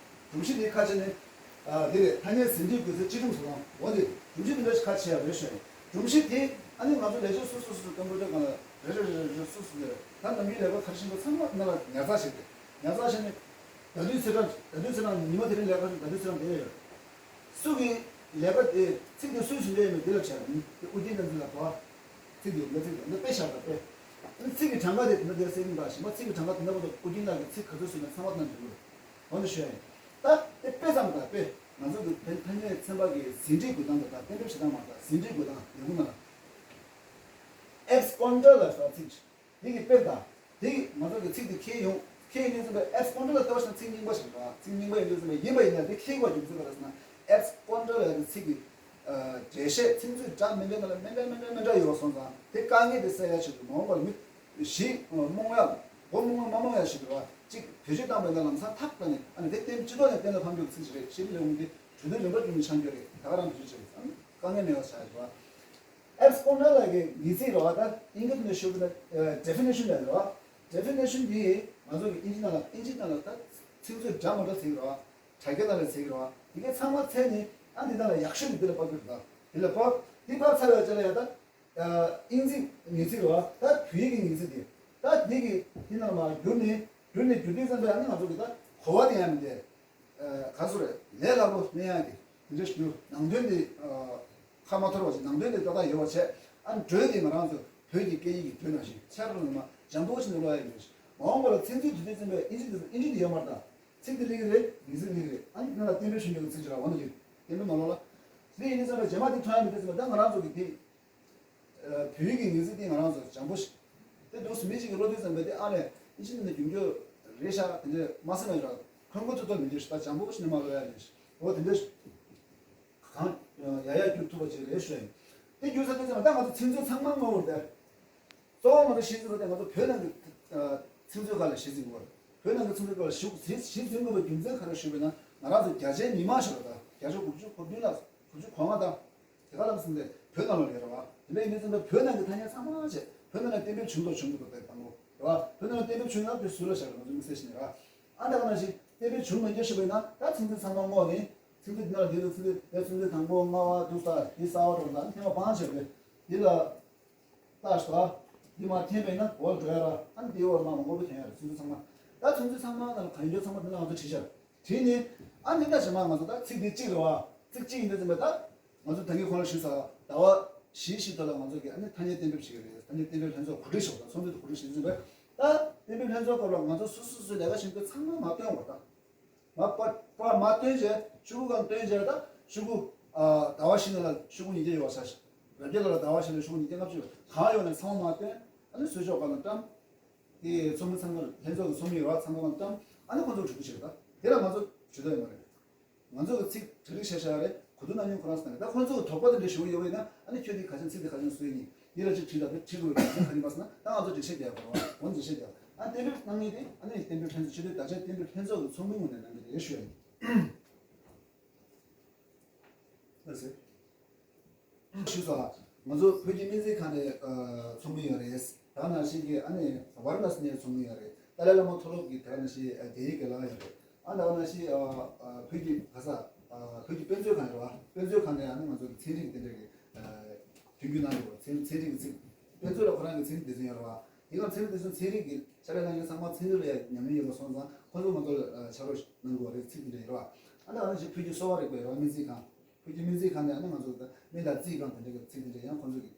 སྒྲོམ་གཞི་དེ་ཁ་ཕྱེ་ནས། ཨ་དེ་རེད། ཐ་སྙད་ཟིན་བྲིས་དགོས་ཚད་སྤྱི་སྒྲོམ་བཟོ་སྟངས་འོ་དེ་སྒྲོམ་གཞི་དེ་འདྲ་ཞིག་ཁ་ཕྱེ་ཡག་རེད་ཞུ་ཡིན། སྒྲོམ་གཞི་དེ་ཨ་ནི་ང་ཚོ་ལས་བྱེད་སོ་སོ་སོ་སོའི་ཀམ་པུ་ཊར་སྒང་ལ་རེ་རེ་རེ་རེ་སོ་སོ་རེ་ད་ནམ་རྒྱུན་ལས་ཀ་ག་རེ་བྱེད་འདུག་ཚང་མ་ནང་ལ་ཉར་ཚགས་བྱེད་དེ་ཉར་ཚགས་བྱས་ནས་ད་དུས་ཚེས་གྲངས་ད་དུས་ཚེས་གྲངས་ཉི་མ་དེ་རིང་ལས་ཀ་ད་དུས་ཚེས་གྲངས་དེ་ཡོད། སུ་གིས་ལས་ཀ་དེ་ཚིག་དེ་སུས་ཟིན་བྲིས་ཡོད་མེད་དེ་ལ་བྱས་ཨུ་རྒྱན་བསྟན་འཛིན་ལགས་དོ། ཚིག་དེ་འདི་ཚིག་དེ་འདི་དཔེ་བཞག་པ་དཔེ། ཚིག་གི་གྲངས་ཀ་དེ་དེ་འདྲ་དེ་ཟེར་གྱིན་པ་ཞིག་མ་ཚིག་གི་གྲངས་ཀ་དེ་འདྲ་པོ་དང་ཨུ་རྒྱན་ལགས་ཀྱི་ཚིག་ག་ཚོད་ཟིན་ན་ཚང་མ་དང་འབྲེལ་བ། འོ་འདི་ཞུ་ཡ་ཡིན། ད་དེ་དཔེ་ཙམ་དང་དཔེ། ང་ཚོ་གི་བོད་ཐ་སྙད་ཚན་པ་གི་ཟིན་བྲིས་འགོད་སྟངས་དང་གཏན་འབེབས་བྱེད་སྟངས་མ་དང་ཟིན་བྲིས་འགོད་སྟངས་ལས་ཁུངས་ནང་ཨེབ་སི་ཀོན་ཊར་ལ་ཟེར་ཚིག་འདི་གི་དཔེ་དང་། དེ་གི་ང་ཚོ་གི་ཚིག་འདི་ཁྱེར་ཡོང་། ཁྱེར་ཡོང་དུས་ཙམ་པ་ཨེབ་སི་ཀོན་ཊར་ལ་ལྟ་བ་ཞིག་ན་ཚིག་རྙིང་པ་ཞིག་རེད་བ། ཚིག་རྙིང་པ་ཡིན་དུས་ཙམ་པ་ཡིན་པ་ཡིན་ན་འདི་ཁྱེར་དགོས་རྒྱུ་མཚན་ག་རེ་ཟེར་ན། ཨེབ་སི་ཀོན་ཊར་ལ་ཡང་ཚིག་གི་འགྲེལ་བཤད་ཚིག་མཛོད་འདྲ་མི་འདྲ་ནང་ལ་མི་འདྲ་མི་འདྲ་མི་འདྲ་ཡོད་པ་སོང་ཙང་དེ་དཀའ་ངལ་དེ་སེལ་ཡ་ཆེད་དུ་མ་འོངས་པར་མི་གཞི་རྨོངས་ཡ་མགོ་རྨོངས་ཡ་མ་རྨོངས་ཡ་ཞིག་རེད་བ། གཅིག་བེད་སྤྱོད་བཏང་པ་ཡིན་ན་ལམ་སང་ཐག་ད་ནས་ཨ་ནི་དེ་གཏན་སྤྱི་ཚོགས་ནས་གཏན་ལ་ཕབ་རྒྱུ་ཚིག་ཅིག་རེད། ཤེས་རིག་ལས་ཁུངས་དེ་གྲོས་མཐུན་རིམ་པ་བསྐྲུན་ནས་ཆགས་རྒྱུ་རེད། ད་ག་རང་བེད་སྤྱོད་བྱེད་དགོས་ཨ་ནི་དཀའ་ངལ་མེད་པ་ཆགས་ཡོད་རེད་བ། ཨེབ་སི་ཀོན་ཊར་ལ་གི་ངེས་ཚིག་རེད་བ། ད་ཨིན་སྐད་ནས་ཞུ་གི་ན་ཌེ་ཕི་ནེ་ཤན་ལབ་རེད་བ། ཌེ་ཕི་ནེ་ཤན་འདི་ང་ཚོ་གི་ཨིན་ཇི་ནང་ལ་ཨིན་ཇི་ནང་ལ་ད་ཚིག་མཛོད་འདྲ་མི་འདྲ་ཟེར་གི་རེད་བ། དྲ་རྒྱ་ནང་ལ་ཟེར་གི་རེད་བ། དེ་གའི་ཚང་མ་བཙལ་ནས་ ཨ་འདི་ནང་ལ་ཡག་ཤོས་ཀྱི་འདི་ལ་ཕབ་རྒྱུ་རེད། ད་འདི་ལ་ཕབ། འདི་ཕབ་ཚར་བའི་རྗེས་ལ་ཡ་ད་ཨ་དབྱིན་ཇི་ངེས་ཚིག་རེད་བ། ད་བོད་ཡིག་གི་ངེས་ཚིག་འདི་ད་འདི་གི་འདི་ནང་མར་བསྒྱུར་ནས་བསྒྱུར་ནས་བསྒྱུར་དུས་ཙམ་པ་ཨ་ནི་ང་ཚོ་གི་ད་གོ་བ་དེ་ཡང་མི་འདུག་ཨ་ག་ཚོད་རེད། ལས་སླ་པོ་སྨན་ཡག་གི་དེ་འདྲ་ཞིག་འདུག་ནང་དོན་དེ་ཨ་ཁ་མ་ཐོར་བ་ཞིག་ནང་དོན་དེ་ཏག་ཏག་ཡོད་པ་བྱས། ཨ་འགྲོས་དེ་ང་རང་ཚོ་བོད་ཀྱི་སྐད་ཡིག་གི་བོད་ནང་བཞིན་ཆ་ར་ལ་མ་འཇམ་པོ་ཞིག་ནས་ཀློག་ཡ་ཡོད་ཞིག་མ་འོངས་པ་ལ་ཚིག་མཛོད་དེ་དུས་ཙམ་པའི་ཨིན་ཇི་དེ་ཨིན་ཇི་དེ་ཡོད་མ་རེད། ད་ཚིག་དེ་ལེགས་རེད། ངེས་ཚིག་ལེགས་རེད། ཨ་ནི་ནང་ལ་གཏན་འབེབས་ཞུ་མཁན་གྱི་ཚིག་ཅིག་ར་འོ་ན་ཡོད། གཏན་འབེབས་མ་ལོག་ལ། དེ་ཡིན་དུས་ཙམ་པའི་རྗེས་མ་དེ་ཐོན་ཡ་མི་དུས་ཙམ་པ་ད་ང་རང་ཚོ་གི་དེ། བོད་ཡིག་གི་ངེས་ཚིག་དེ་ང་རང་ཚོ་འཇམ་པོ་ཞིག་དེ་འདུག་སེ་མི་གཅིག་གིས་ཀློག་དུས་ཙམ་པ་དེ་ཨ་ནི་ཨིན་ཇི་ནང་ནས་རྒྱུན་འཁྱོངས་རེད་ཤག་དེ་འདྲས་མ་སེམས་ལ་ཡོད་ར། ཁོན་ཁོན་ཐུབ་ཐུབ་མི་འདུག་ཤག་ད་འཇམ་པོ་ཞིག་ནས་མ་ཀློག་ཡ་རེད་ཤག་འོ་དེ་འདྲས་གང་ཡ་ཡ་བསྒྱུར་ཐུབ་པ་ཅིག་རེད་ཞུ་ཡ་ཡིན། དེ་བསྒྱུར་ཚར་དུས་ཙམ་པ་ད་ང་ཚོ་ཚིག་མཛོད་ཚང་མ་སྔོན་འགོག་དེ། གཙོ་བོ་ང་ཚོ་གཞི་འཛིན་པ་དེ་ང་ཚོ་བོད་ནང་གི་ཚིག་མཛོད་ཁག་ལ་གཞི་འཛིན་དགོས་པ་རེད། བོད་ནང་གི་ཚིག་མཛོད་ཁག་ལ་གཞི་གཞི་འཛིན་དགོས་པའི་རྒྱུ་མཚན་ག་རེ་ཞུས་པ་ཡིན་ན། ང་རང་ཚོ་རྒྱ་ཆེའི་མི་མང་ཞིག་ལ་ད་བརྒྱ་ཆ་དགུ་བཅུ་གོ་བདུན་ལ་དགུ་བཅུ་གོ་ལྔ་དང་། དེ་ག་ལ་སོང་སྟེ་བོད་ནང་ལ་ཡོད་རེད་བ། དེ་འདྲ་ཡིན་དུས་ཙམ་པ་བོད་ནང་གི་ཐ་སྙད་ཚང་མ་བྱས་བོད་ནང་ལ་གཏན་འབེབས་བྱུང་དང་བྱུང་མི་འདུག་པའི་དང་པོ་རེད་བ། བོད་ནང་ལ་གཏན་འབེབས་བྱུང་ན་དེ་སུ་ལ་བཞག་རེད། ང་ཚོ་དམིགས་བསལ་ཞིག་ནས་ར། ཨ་ད་ག་ནང་བཞིན་གཏན་འབེབས་བྱུང་མ་ཁྱོད་ཞུས་པ་ཡིན་ན་ད་ཚིག་མཛོད་ཚང་མ་སྔོག་ནས་ཚིག་མཛོད་འདི་ན་འདི་ལ་ཚིག་མཛོད་དེ་ཚིག་མཛོད་དང་པོ་ལྔ་པ་དྲུག་པ་དེ་གསར་པ་འགྲོ་ན་ཐེངས་མ་སྤང་བྱས་པས་འདི་ལ་ལྟ་ཞོག་འདི་མ་འཐེན་པ་ཡིན་ན་འོག་འགྲོ་ཡ་ར། ཨ་ནི་འདི་འོག་མ་མང་པོ་འཐེན་ཡ་ར། ཚིག་མཛོད་ཚང་མ་ད་ཚིག་མཛོད་ཚང་མ་ནང་ལ་གང་ཡོད་ཚང་མ་འདི་ན་ང་ཚོ་བྲིས་བཞག་བྲིས་ནས་ཨ་ནི་ད་ཞེ་མ་ང་ཚོ་ད་ཚིག་འདི་གཅིག་རེད་བ། ཚིག་གཅིག་ཡིན་དུས་ཙམ་པ་ད་ང་ཚོ་ད་གིན་གོང་ལ་ཞུས་ཚར། ཟླ་བ་བཞི་བཞི་ཐོག་ལ་ང་ཚོ་གི་ཨ་ནི་ཐ་སྙད་གཏན་འབེབས་བྱེད་ཀྱི་རེད། ཐ་སྙད་གཏན་འབེབས་ལྷན་ཚོགས་གོ་སྒྲིག་ཞོག་ད་ཚོགས་འདུ་གོ་སྒྲིག་བྱེད་དུས་ཙམ་པ་ད་གཏན་འབེབས་ལྷན་ཚོགས་སྐབས་ལ་ང་ཚོ་སོ་སོ་སོའི་ལས་ཀ་བྱེད་འདོད་ཚང་མ་མ་བཏོན་བ་ད། མ་པ་པ་མ་བཏོན་བྱས་ཤོག་གུ་གང་བཏོན་བྱས་ད་ཤོག་གུ་ཨ་ཟླ་བ་བཞི་ནང་ལ་ཤོག་གུ་ཉིས་བརྒྱ་ཡོད་པ་ས་ཞིག་རབ་རྒྱས་ལ་ལ་ཟླ་བ་བཞི་ལ་ཤོག་གུ་ཉིས་བརྒྱ་ལྔ་བཅུ་ཡོད། གང་ཡོད་ན་ཚང་མ་མ་བཏོན། ཨ་ནི་ཟུར་ཕྱོགས་སྒང་ལ་བཀྲམ། དེ་ཚོགས་མི་ཚང་མ་ལྷན་ཚོགས་ཀྱི་ཚོགས་མི་ཡོད་པ་ཚང་མ་ལ་བཀྲམ། ཨ་ནི་ཁོ་ཚོ་གྲོས་བསྡུར་བྱེད་ད་དེ་ལ་ང་ཚོ་ཇུས་གཏོགས་ཡོད་མ་རེད། ང་ཚོ་གི་ཚིག་གྲ་སྒྲིག་བྱས་བཞག་རེད། གོ་བསྡུར་གནང་མཁན་ཁོ་རང་ཚོ་དང་རེད། ད་ཁོ་ཚོ་གི་དོགས་པ་དེ་འདྲ་ཞུ་གི་ཡོད་པ་ཡིན་ན་ཨ་ནི་ཁྱོད་དེ་ག་ཅན་ཚིག་དེ་ག་ཅན་བཟོས་ཡིན། འདི་ལ་ཅིག་བྲིས་དང་དེ་བྲིས་དགོས་ཡོད་ན་ག་རེ་མ་ཟེར་ན་ད་ང་ཚོ་འགྲེལ་བཤད་རྒྱག་དགོས་རེད་བ། འོ་འགྲེལ་བཤད་རྒྱག་ཨ་གཏན་འབེབས་གནང་མཁན་དེ་ཨ་ནི་གཏན་འབེབས་ལྷན་ཚོགས་སྤྱི་བསྡུས་བརྡ་ཁྱབ་གཏན་འབེབས་ལྷན་ཚོགས་ཀྱི་ཚོགས་མི་ངོས་ནས་གནང་གི་རེད་ཞུ་ཡ་ཡིན། ལགས་སེ། ཞུས་སོང་ལ། ང་ཚོ་བོད་ཀྱི་སྨན་རྩིས་ཁང་ནས་ཚོགས་མི་ཡོད་རེད། ད་ག་ནང་བཞིན་གྱི་ཨ་ནི་ཝཱ་ར་ཎ་སི་ནས་ཚོགས་མི་ཡོད་རེད། ཏཱ་ལའི་བླ་མ་མཐོ་སློབ་ཀྱི་ད་ག་ནང་བཞིན་དགེ་ཡིག་དགེ་ལགས་ཡོད་རེད། ཨ་ད་ག་ནང་བཞིན་བོད་ཀྱི་ག་ས་བོད་ཀྱི་དཔེ་མཛོད་ཁང་ཡོད་རེད་བ། དཔེ་མཛོད་ཁང་ནས་ཨ་ནི་ང་ཚོ་གི་ཚན་རིག་དེ་འདྲ་གི་མཐུན་འགྱུར་གནང་ཡོད་རེད་བ། ཚན་ཚན་རིག་གི་ཚིག་དཔེ་མཛོད་ལ་ཁོ་རང་གི་ཚན་རིག་སྡེ་ཚན་ཡོད་རེད་བ། དེ་ག་ཚན་རིག་སྡེ་ཚན་ཚན་རིག་གི་ཕྱག་ལས་གནང་མཁན་ཚང་མ་ཚན་རིག་ལ་ཡང་ཉམས་མྱོང་ཡོད་པ་སོང་ཙང་ཁོ་ཚོ་ང་ཚོ་ལ་ཕྱག་རོགས་གནང་དགོས་པ་རེད། ཚིག་དེ་འདྲ་ཡོད་རེད་བ། ཨ་ད་ག་ནང་བཞིན་བོད་ཀྱི་གསོ་བ་རིག་པ་ཡོད་རེད་བ། སྨན་རྩིས་ཁང་། བོད་ཀྱི་སྨན་རྩིས་ཁང་ནས་ཨ་ནི་ང་ཚོ་ད་སྨན་དང་རྩིས་ཁང་དེ་འདྲ་གི་ཚིག་དེ་འདྲ་ཡང་ཁོང་ཚོ་གི་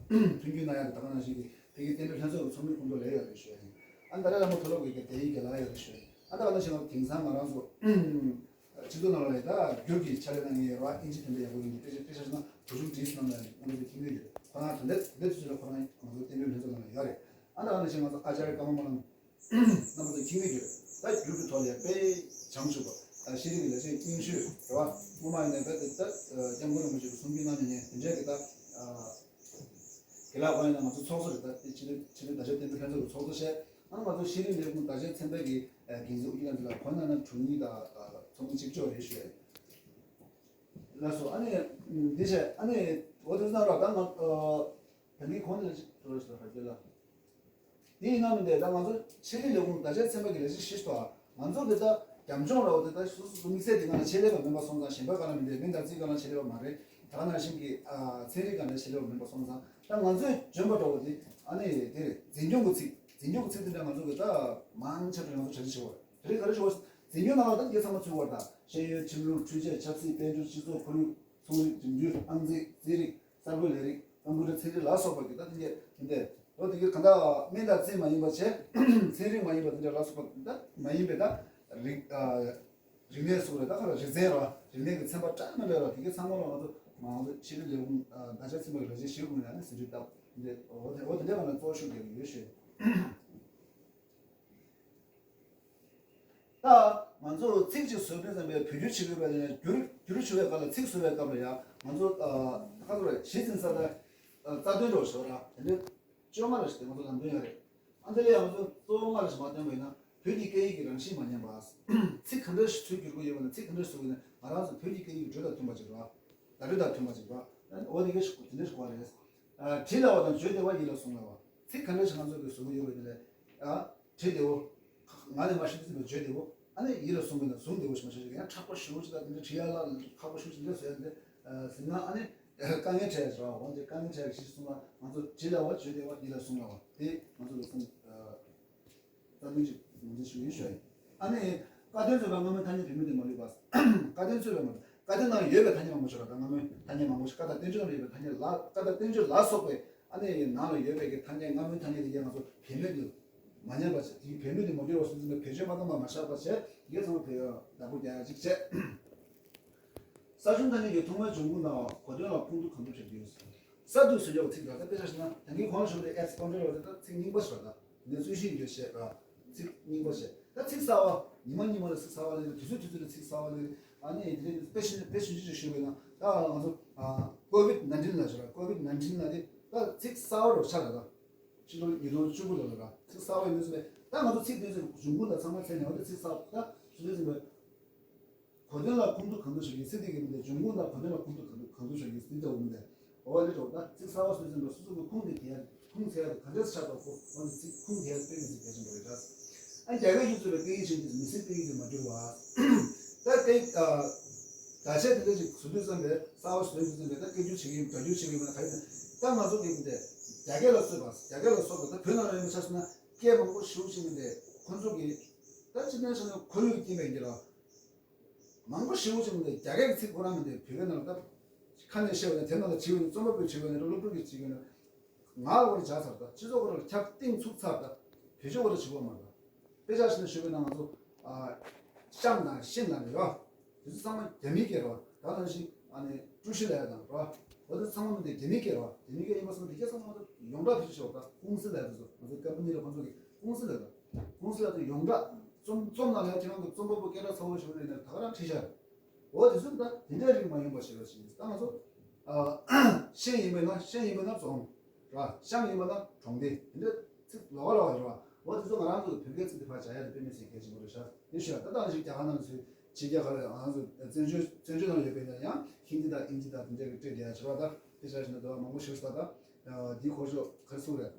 མཐུན་འགྱུར་གནང་ཡག་གི་ད་ག་ནང་བཞིན་གྱི་བོད་ཀྱི་རྟེན་འབྲེལ་ལྷན་ཚོགས་ཀྱི་ཚོགས་མི་ཁོང་ཚོ་ལས་ཡོད་རེད་ཞུ་ཡ་ཡིན། ཨ་ནི་ཏཱ་ལའི་བླ་མ་མཐོ་སློབ་ཀྱི་དགེ་ཡིག་དགེ་ལགས་ཡོད་རེད་ཞུ་ཡ་ཡིན། ཨ་ནི་ད་ག་ནང་བཞིན་དེང་སང་ང་རང་ཚོ་སྤྱི་ཚོགས་ནང་ལ་ཡ་ད་བསྒྱུར་གྱི་ཕྱག་ལས་གནང་མཁན་ཡོད་རེད་བ། ཨིན་ཇི་དེ་འདྲ་ཡག་པོ་ཡིན་གྱི་དཔེ་ཆ་དཔེ་ཆ་བཞག་ན་བུ་ཆུང་བྲིས་གནང་ནས་ང་ཚོ་མཁྱེན་གྱི་ཡོད་རེད། ཁོ་རང་དེ་འདྲ་དེ་འདྲ་དུས་ཚོད་ལ་ཁོ་རང་ང་ཚོ་རྟེན་འབྲེལ་ལྷན་ཚོགས་ནང་ལ་ཡོད་རེད། ཨ་ནི་ད་ག་ནང་བཞིན་ང་ཚོ་ཨ་ཅཱརྱ་ཀརྨ་པཱ་ལགས་རྣམ་པ་ཚོ་མཁྱེན་གྱི་ཡོད་རེད། ད་བསྒྱུར་གྱི་ཐོག་ལ་དཔེ་བྱང་ཆུབ་པ། ཤེས་རིག་གི་ལས་བྱེད་རྙིང་ཤོས་རེད་བ། སྔོན་མ་ཡིན་ན་ད་ད་སྐྱབས་མགོན་རིན་པོ་ཆེ་གི་གསུང་རྒྱུན་གནང་ནས་ནས་དེ་འདྲའི་གི་ད་དགེ་ལགས་ཁོང་ཡིན་ན་ང་ཚོ་ཚོགས་གཙོ་རེད། ད་དེ་ཕྱི་ལོ་ཕྱི་ལོ་བརྡ་ཁྱབ་བསྟན་པའི་ལྷན་ཚོགས་ཀྱི་ཚོགས་གཙོ་བྱས། ཨ་ནི་ང་ཚོ་ཤེས་རིག་ལས་ཁུངས་བརྡ་ཁྱབ་ཚན་པ་གི་འགན་འཛིན་དབུ་ཁྲིད་ལ་འདི་ལ་ཁོང་རྣམ་གྲོལ་ནི་ད་ཚོགས་མི་གཅིག་ལྕོགས་རེད་ཞུ་ཡ་ཡིན། ལགས་སོ། ཨ་ནི་འདི་བྱས་ཨ་ནི་འོ་དེ་ཚོ་གནང་རོགས། ད་ང་ད་གིན་གོང་ནས་ཅིག་འགྲོ་རེད་ཟེར་ཧ་གི་ལ། དེ་ཡིན་ན་མིན་ཏེ་ད་ང་ཚོ་ཤེས་རིག་ལས་ཁུངས་བརྡ་ཁྱབ་ཚན་པ་གི་ལས་བྱེད་ཤིག་ཏོ། ང་ཚོ་དེ་ད་རྒྱབ་ལྗོངས་ར་བ་དེ་ད་སོ་སོ་སོ་དམིགས་བསལ་དེ་ག་ལ་ཆེད་ལས་པ་མིན་པ་སོང་ཙང་། གཞན་པ་ག་ལ་མིན་ཏེ་སྨན་དང་རྩིས་ག་ལ་ཆེད་ལས་པ་མ་རེད། ད་ག་ནང་བཞིན་གྱི་ཨ་ཚན་རིག་ག་ལ་ཆེད་ལས་པ་མིན་པ་སོང་ཙང་། ད་ང་ཚོས་འཇོན་པ་འདྲ་བོ་དེ་ཨ་ནི་དེ་རེད། འཛིན་སྐྱོང་གི་ཚིག་འཛིན་སྐྱོང་གི་ཚིག་དེ་འདྲ་ང་ཚོ་གི་ད་མང་ཆེ་བ་ང་ཚོ་གྲ་སྒྲིག་བྱེད་དགོས་རེད། དེ་རིང་ག་རེ་ཞུ་བ། འཛིན་སྐྱོང་ནང་ལ་ད་འདི་ཚང་མ་ཚུད་པ་རེད། ད་ཤེས་ཡོན། ཁྲིམས་ལུགས། འཕྲུལ་ཆས། ཆབ་སྲིད། དཔལ་འབྱོར། སྤྱི་ཚོགས། ཁོར་ཡུག། ཚོང་རིག། འགྲིམ་འགྲུལ། ཨང་རྩིས། རྩིས་རིག། གསར་འགོད་ལས་རིགས། ཀམ་པུ་ཊར། ཚན་རིག་ལ་སོགས་པ་གི་ད་དེ་འདྲས་དེ་འདྲས་འོ་དེ་གི་གང་ལྟར་སྨན་དང་རྩིས་མ་ཡིན་པ་བྱས། ཚན་རིག་མ་ཡིན་པ་དེ་འདྲས་ལ་སོགས་པ་ད་མ་ཡིན་པའི་ད་རིག་ཨ་རིག་གནས་སོགས་རེད། ད་ག་ལ་རིག་ཚན་ར་རིག་གནས་ཀྱི་ཚན་པ་གྲངས་མེད་ལ་ར་དེ་གི་ཚང་མ་ལ་ང་ཚོ་མང་ཚོ་ཤེས་རིག་ལས་ཁུངས་བརྡ་ཁྱབ་ཚན་པ་གི་ལས་བྱེད་ཞིག་དགོས་ན་ནི་ཟིན་བྲིས་བཏབ་དེ་འདྲས་འོ་དེ་འོ་དེ་འདྲས་ང་ལ་གཙོ་བོ་ཤུགས་རྒྱག་གི་ཡོད་ཞུ། ད་ང་ཚོ་ཚིག་ཅིག་བཟོས་པའི་ཙམ་པའི་བོད་བསྒྱུར་བྱེད་དགོས་པ་ནས་བསྒྱུར་བསྒྱུར་བྱེད་པའི་སྐབས་ལ་ཚིག་བཟོ་བའི་སྐབས་ལ་ཡང་ང་ཚོ་ཨ་ཁ་ཐོར་རེད། གཞི་འཛིན་ས་དང་རྩ་དོན་འདྲ་བོ་ཞིག་ར་དེ་འདྲའི་བཅོ་ལྔ་རེ་ཞིག་དེ་ང་ཚོ་ལམ་སྟོན་ཡོད་རེད། ཨ་འདི་ལ་ཡང་ང་ཚོ་གཙོ་བོ་ལྔ་རེ་ཞིག་མ་བཏོན་པ་ཡིན་ན་བོད་ཀྱི་སྐད་ཡིག་གི་རང་བཞིན་མ་ཉམས་པ། ཚིག་ག་འདྲ་ཞིག་ཚུར་བསྒྱུར་དགོས་ཡོད་པ་ན་ཚིག་ག་འདྲ་ཞིག་བཟོ་དགོས་ན་ང་རང་ཚོ་བོད་ཀྱི་སྐད་ཡིག་འགྲོས་དང་མཐུན་པ་ཅིག་ར་བརྡ་སྤྲོད་དང་མཐུན་པ་ཅིག་ར་འོ་དེ་ག་ཞིག་དེ་འདྲ་ཞིག་དགོས་རེད། བྲིས་སླ་བ་དང་བརྗོད་བདེ་བ་ཡིན་ལ་གསུང་སླ་བ། ཚིག་ག་འདྲ་ཞིག་ང་ཚོ་གིས་བཟོ་གི་ཡོད་པ་དེ་ལས་ཨ་བྲིས་བདེ་བོ། ང་ནས་མར་ཞུ་དུས་ཙམ་པ་བརྗོད་བདེ་བོ། ཨ་ནི་ཡིད་ལ་བཟུང་གི་ན་བཟུང་བདེ་བོ་ཞིག་མ་ཤེས་ཀྱི་ཡང་མཁྲེགས་པོ་ཞེ་པོ་ཅིག་དང་དེ་འདྲ་བྲིས་ཡ་ལ་ཁག་པོ་ཞེ་པོ་ཅིག་འདྲ་བཟོས་ཡ་འདི་ཟིན་ན་ཨ་ནི་དཀའ་ངལ་འཕྲད་ཡ་ཞིག་རེད་བ། འོན་ཏེ་དཀའ་ངལ་འཕྲད་ཡ་ཞིག་གསུངས་ལ་ང་ཚོ་བྲིས་ལ་བ་བརྗོད་བདེ་བ་ཡིད་ལ་བཟུང་ལ་བ་དེ་ང་ཚོ་ལ་བསམ། རྩ་དོན་ཅིག་ངོས་འཛིན་ཞུ་ཡིན་ཞུ་ཡིན། ཨ་ནི། བཀའ་བསྟན་རྩོད་པའི་སྔ་མོའི་ཐ་སྙད་བོད་མི་དེ་མ་ལུས་པ། བཀའ་བསྟན་རྩོད་པའི་མ་བཀའ་བསྟན་ནང་ཡོད་པའི་ཐ་སྙད་མང་པོ་ཞིག་རེད་ད། སྔ་མོའི་ཐ་སྙད་མང་པོ་ཞིག་བཀའ་དང་བསྟན་བཅོས་ནང་ཡོད་པའི་ཐ་སྙད་ལ་བཀའ་དང་བསྟན་བཅོས་ལ་སོགས་པའི་ཨ་ནི་ནང་ལ་ཡོད་པའི་གི་ཐ་སྙད་སྔ་མོའི་ཐ་སྙད་དེ་ཡང་ང་ཚོ་བེད་མེད་དུ་མ་ཉར་བ་བྱས། དེ་བེད་མེད་དུ་མ་གྱུར་བ་སོང་ཙང་བེད་སྤྱོད་མ་བཏང་བ་མ་བཞག་པ་བྱས་ཡོད་ཚང་མ་བོད་ཡོད་བདག་པོ་རྒྱག་ཡ་གཅིག་བྱས། ས་ཆུང་ཐ་སྙད་ཀྱི་ཐོག་མའི་འབྱུང་ཁུངས་དང་གོ་དོན་ལ་ཁུངས་གཏུག་གང་ཐུབ་བྱ་རྒྱུ་ཡོད། ས་དུ་ཟེར་ཡོད་ཚིག་དང་ད་དཔེ་ཆ་བཞག་ན་ད་གིན་གོང་ལ་ཞུས་པའི་ཨེབ་སི་ཀོན་ཊྲོལ་ལ་ད་ཚིག་རྙིང་པ་ཞིག་རེད་ད། ངས་རྩོད་གཞི་ཡོད་བཤད་ར། ཚིག་རྙིང་པ་བཤད་ད་ཚིག་གསར་བ། ཉི་མ་ཉི་མ་ལ་ཚིག་གསར་བ་ལས་དུས་ཚོད་དུས་ཚོད་ལ་ཚིག་གསར་བ་ལས། ཨ་ནི་དེ་རིང་དཔེ་ཞིག་དཔེ་ཞིབ་ཞིབ་ཞུས་པ་ཡིན་ན་ད་ང་ཚོ་ཀོ་ཝིད་ནན་ཊིན་ལ་ཞུ་ར། ཀོ་ཝིད་ནན་ཊིན་ལ་དེ་ད་ཚིག་གསར་བ་རུ་ཆགས་རེད་ད། ཕྱི་ལོ་ཉིས་སྟོང་བཅུ་དགུ་ལོ་ལ་ར་ཚིག་གསར་བ་ཡིན་ནོ་ཟེར་བས་ད་ང་ཚོ་ཚིག་དེ་ཚོའི་འབྱུང་ཁུངས་དང་ཚང་མ་བཙལ་ནས་འོ་དེ་ཚིག་གསར་བ་ད་ཚིག་དེ་ཚོའི་གོ་དོན་ལ་ཁུངས་གཏུག་གང་ཐུབ་བྱ་རྒྱུ་ཚིག་དེ་གི་མི་དེ་འབྱུང་ཁུངས་དང་གོ་དོན་ལ་ཁུངས་གཏུག་གང་ཐུབ་གང་ཐུབ་བྱ་རྒྱུ་ཚིག་དེ་འོ་མི་དེ། འོ་ལེ་འགྲོ་ད་ཚིག་གསར་བ་སུ་ཟིན་པ་སུ་སུ་གི་ཁུངས་དེ་གལ་ཁུངས་ཚད་ག་འདྲས་ཆགས་འདུག་གོ། འོ་ནི་ཚིག་ཁུངས་དེ་དཔེ་མི་ཚིག་གལ་ཆེན་པོ་རེད་ད། ཨ་རྒྱ་སྐད་ཡིག་གཙོས་པའི་སྐད་ཡིག་ཆེན་གྱི་མི་སེར་སྐད་ཡིག་དེ་མ་འགྱུར་བ། ད་དེ་ཨ་བརྡ་ཆད་དེ་འདྲ་ཞིག་བཟོ་དུས་ཙམ་པས་གསར་བ་བཟོ་དུས་ཙམ་པས་ད་སྐད་སྒྱུར་བྱེད་ཀྱི་ཡིན། སྒྲ་སྒྱུར་བྱེད་ཀྱི་ཡིན་ན་ག་རེ་ད་ང་ཚོ་གི་མི་དེ་རྒྱ་སྐད་ལ་གཙོས་པ་རྒྱ་སྐད་ལ་སོགས་པ་ད་བོད་ནང་ལ་ཡོད་པ་ཆ་བཞག་ན་སྐད་མང་པོ་ཞེ་པོ་ཅིག་མི་དེ་ཁོ་ཚོ་གི་ད་ཅི་ནས་ཆ་ན་ཁོར་ཡུག་རྐྱེན་པས་ཡིན་གྱི་རེད། མང་པོ་ཞེ་པོ་ཅིག་ནི་རྒྱ་སྐད་ཀྱི་ཚིག་ཁོ་རང་མི་འདུག་བོད་སྐད་ནང་ལ་ད་ཁ་ནས་བཤད་པ་ནི་དེ་ནང་ལ་བྲིས་པ་ནི་རྩོམ་པ་པོས་བྲིས་པ་ནི་སློབ་ཕྲུག་གིས་བྲིས་པ་ནི་ང་ལ་སྐོར་བྱ་ཚར་ད་སྤྱི་ཚོགས་སྐོར་ལ་ཁྱབ་གཏིང་ཚུགས་ཚར་ད་བེད་སྤྱོད་སྐོར་ལ་བྱེད་དགོས་མ་རེད། དཔེ་ཆ་ཞིག་ནས་ཞུས་པ་ན་ང་ཚོ་ཤམ་དང་ཤིན་ལ་ནི་ཡོད་དེ་ཚོ་ཚང་མ་རྒྱ་མིའི་སྐད་རེད་བ། ད་ནང་བཞིན་ཨ་ནི་ཀྲུའུ་ཞི་ལབ་ཡ་དང་རེད་བ། འོ་དེ་ཚང་མ་མི་འདུག་རྒྱ་མིའི་སྐད་རེད་བ། རྒྱ་མིའི་སྐད་ཡིན་པ་སོང་དེ་སྐད་ཚང་མ་ཡོངས་གྲགས་བེད་སྤྱོད་བྱེད་བ་ད་ཀུང་སི་ལབ་ཡ་དེ་ཚོ་ང་ཚོ་ཀམ་པ་ནི་ལ་ཁོང་ཚོ་གི་ཀུང་སི་ལབ་ཡ་དང་། ཀུང་སི་ལ་དེ་ཡོངས་གྲགས་རྩོམ་རྩོམ་ནང་ལ་ཁྱེད་རང་གི་རྩོམ་པ་པོ་སྐད་གྲགས་ཚ་བོ་ཞིག་རེད་ན་ད་ག་རང་ཁྲིད་ཤག་འོ་དེ་ཚོ་ད་དེ་འདྲའི་རིགས་མ་ཡིན་པ་ཞིག་རེད་ཟེར། ད་ང་ཚོ་ཨ་ཤན་ཡིན་པ་ན་ཤན་ཡིན་པ་ན་རྫོང་ར། ཤང་ཡིན་པ་ན་གྲོང་སྡེ་དེ་འདྲ་ཚིག་ལོགས་ལོགས་ཡོད་རེད་བ། འོ་དེ་ཚོ་ང་རང་ཚོ་བོད་སྐད་ཚིག་དེ་ཕར་སྦྱར་ཡ་དེ་དཔེ་མི་སྲིད་གལ་ཆེན་པོ་རེད་ཤག་དེ་ཞུ་ཡ་ད་ལྟ་ང་ཚོ་རྒྱ་གར་ནང་ཚོ་ཕྱི་རྒྱལ་ཁག་ལ་ང་ཚོ་བཙན་བྱོལ་བཙན་བྱོལ་ནང་ཡོད་པ་ཡིན་ན་ཡང་ཧིན་དི་དང་ཨིན་ཇི་དང་དེ་འདྲ་གི་སྤྲད་བསྡད་ཡ་ཆེ་བ་ད་དེ་ཆ་བཞག་ན་འདི་བ་མང་པོ་ཞིག་ད་ད་འདིའི་སྐོར་ཤོག་ག་རེ་གསུངས་རེད།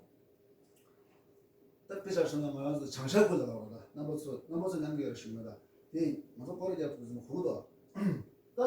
ད་དཔེ་ཆ་བཞག་ན་ང་རང་ཚོ་བྱང་ཤར་ཁུལ་ལ་ལབ་པ་ད་རྣམ་པ་ཚོ་རྣམ་པ་ཚོ་མཉམ་གི་ཡོད་རེད་ཞུ་མ་ད་དེ་ང་ཚོ་སྐོར་རྒྱབ་ཐུབ་ཟིན་ཧུ་ད་ད་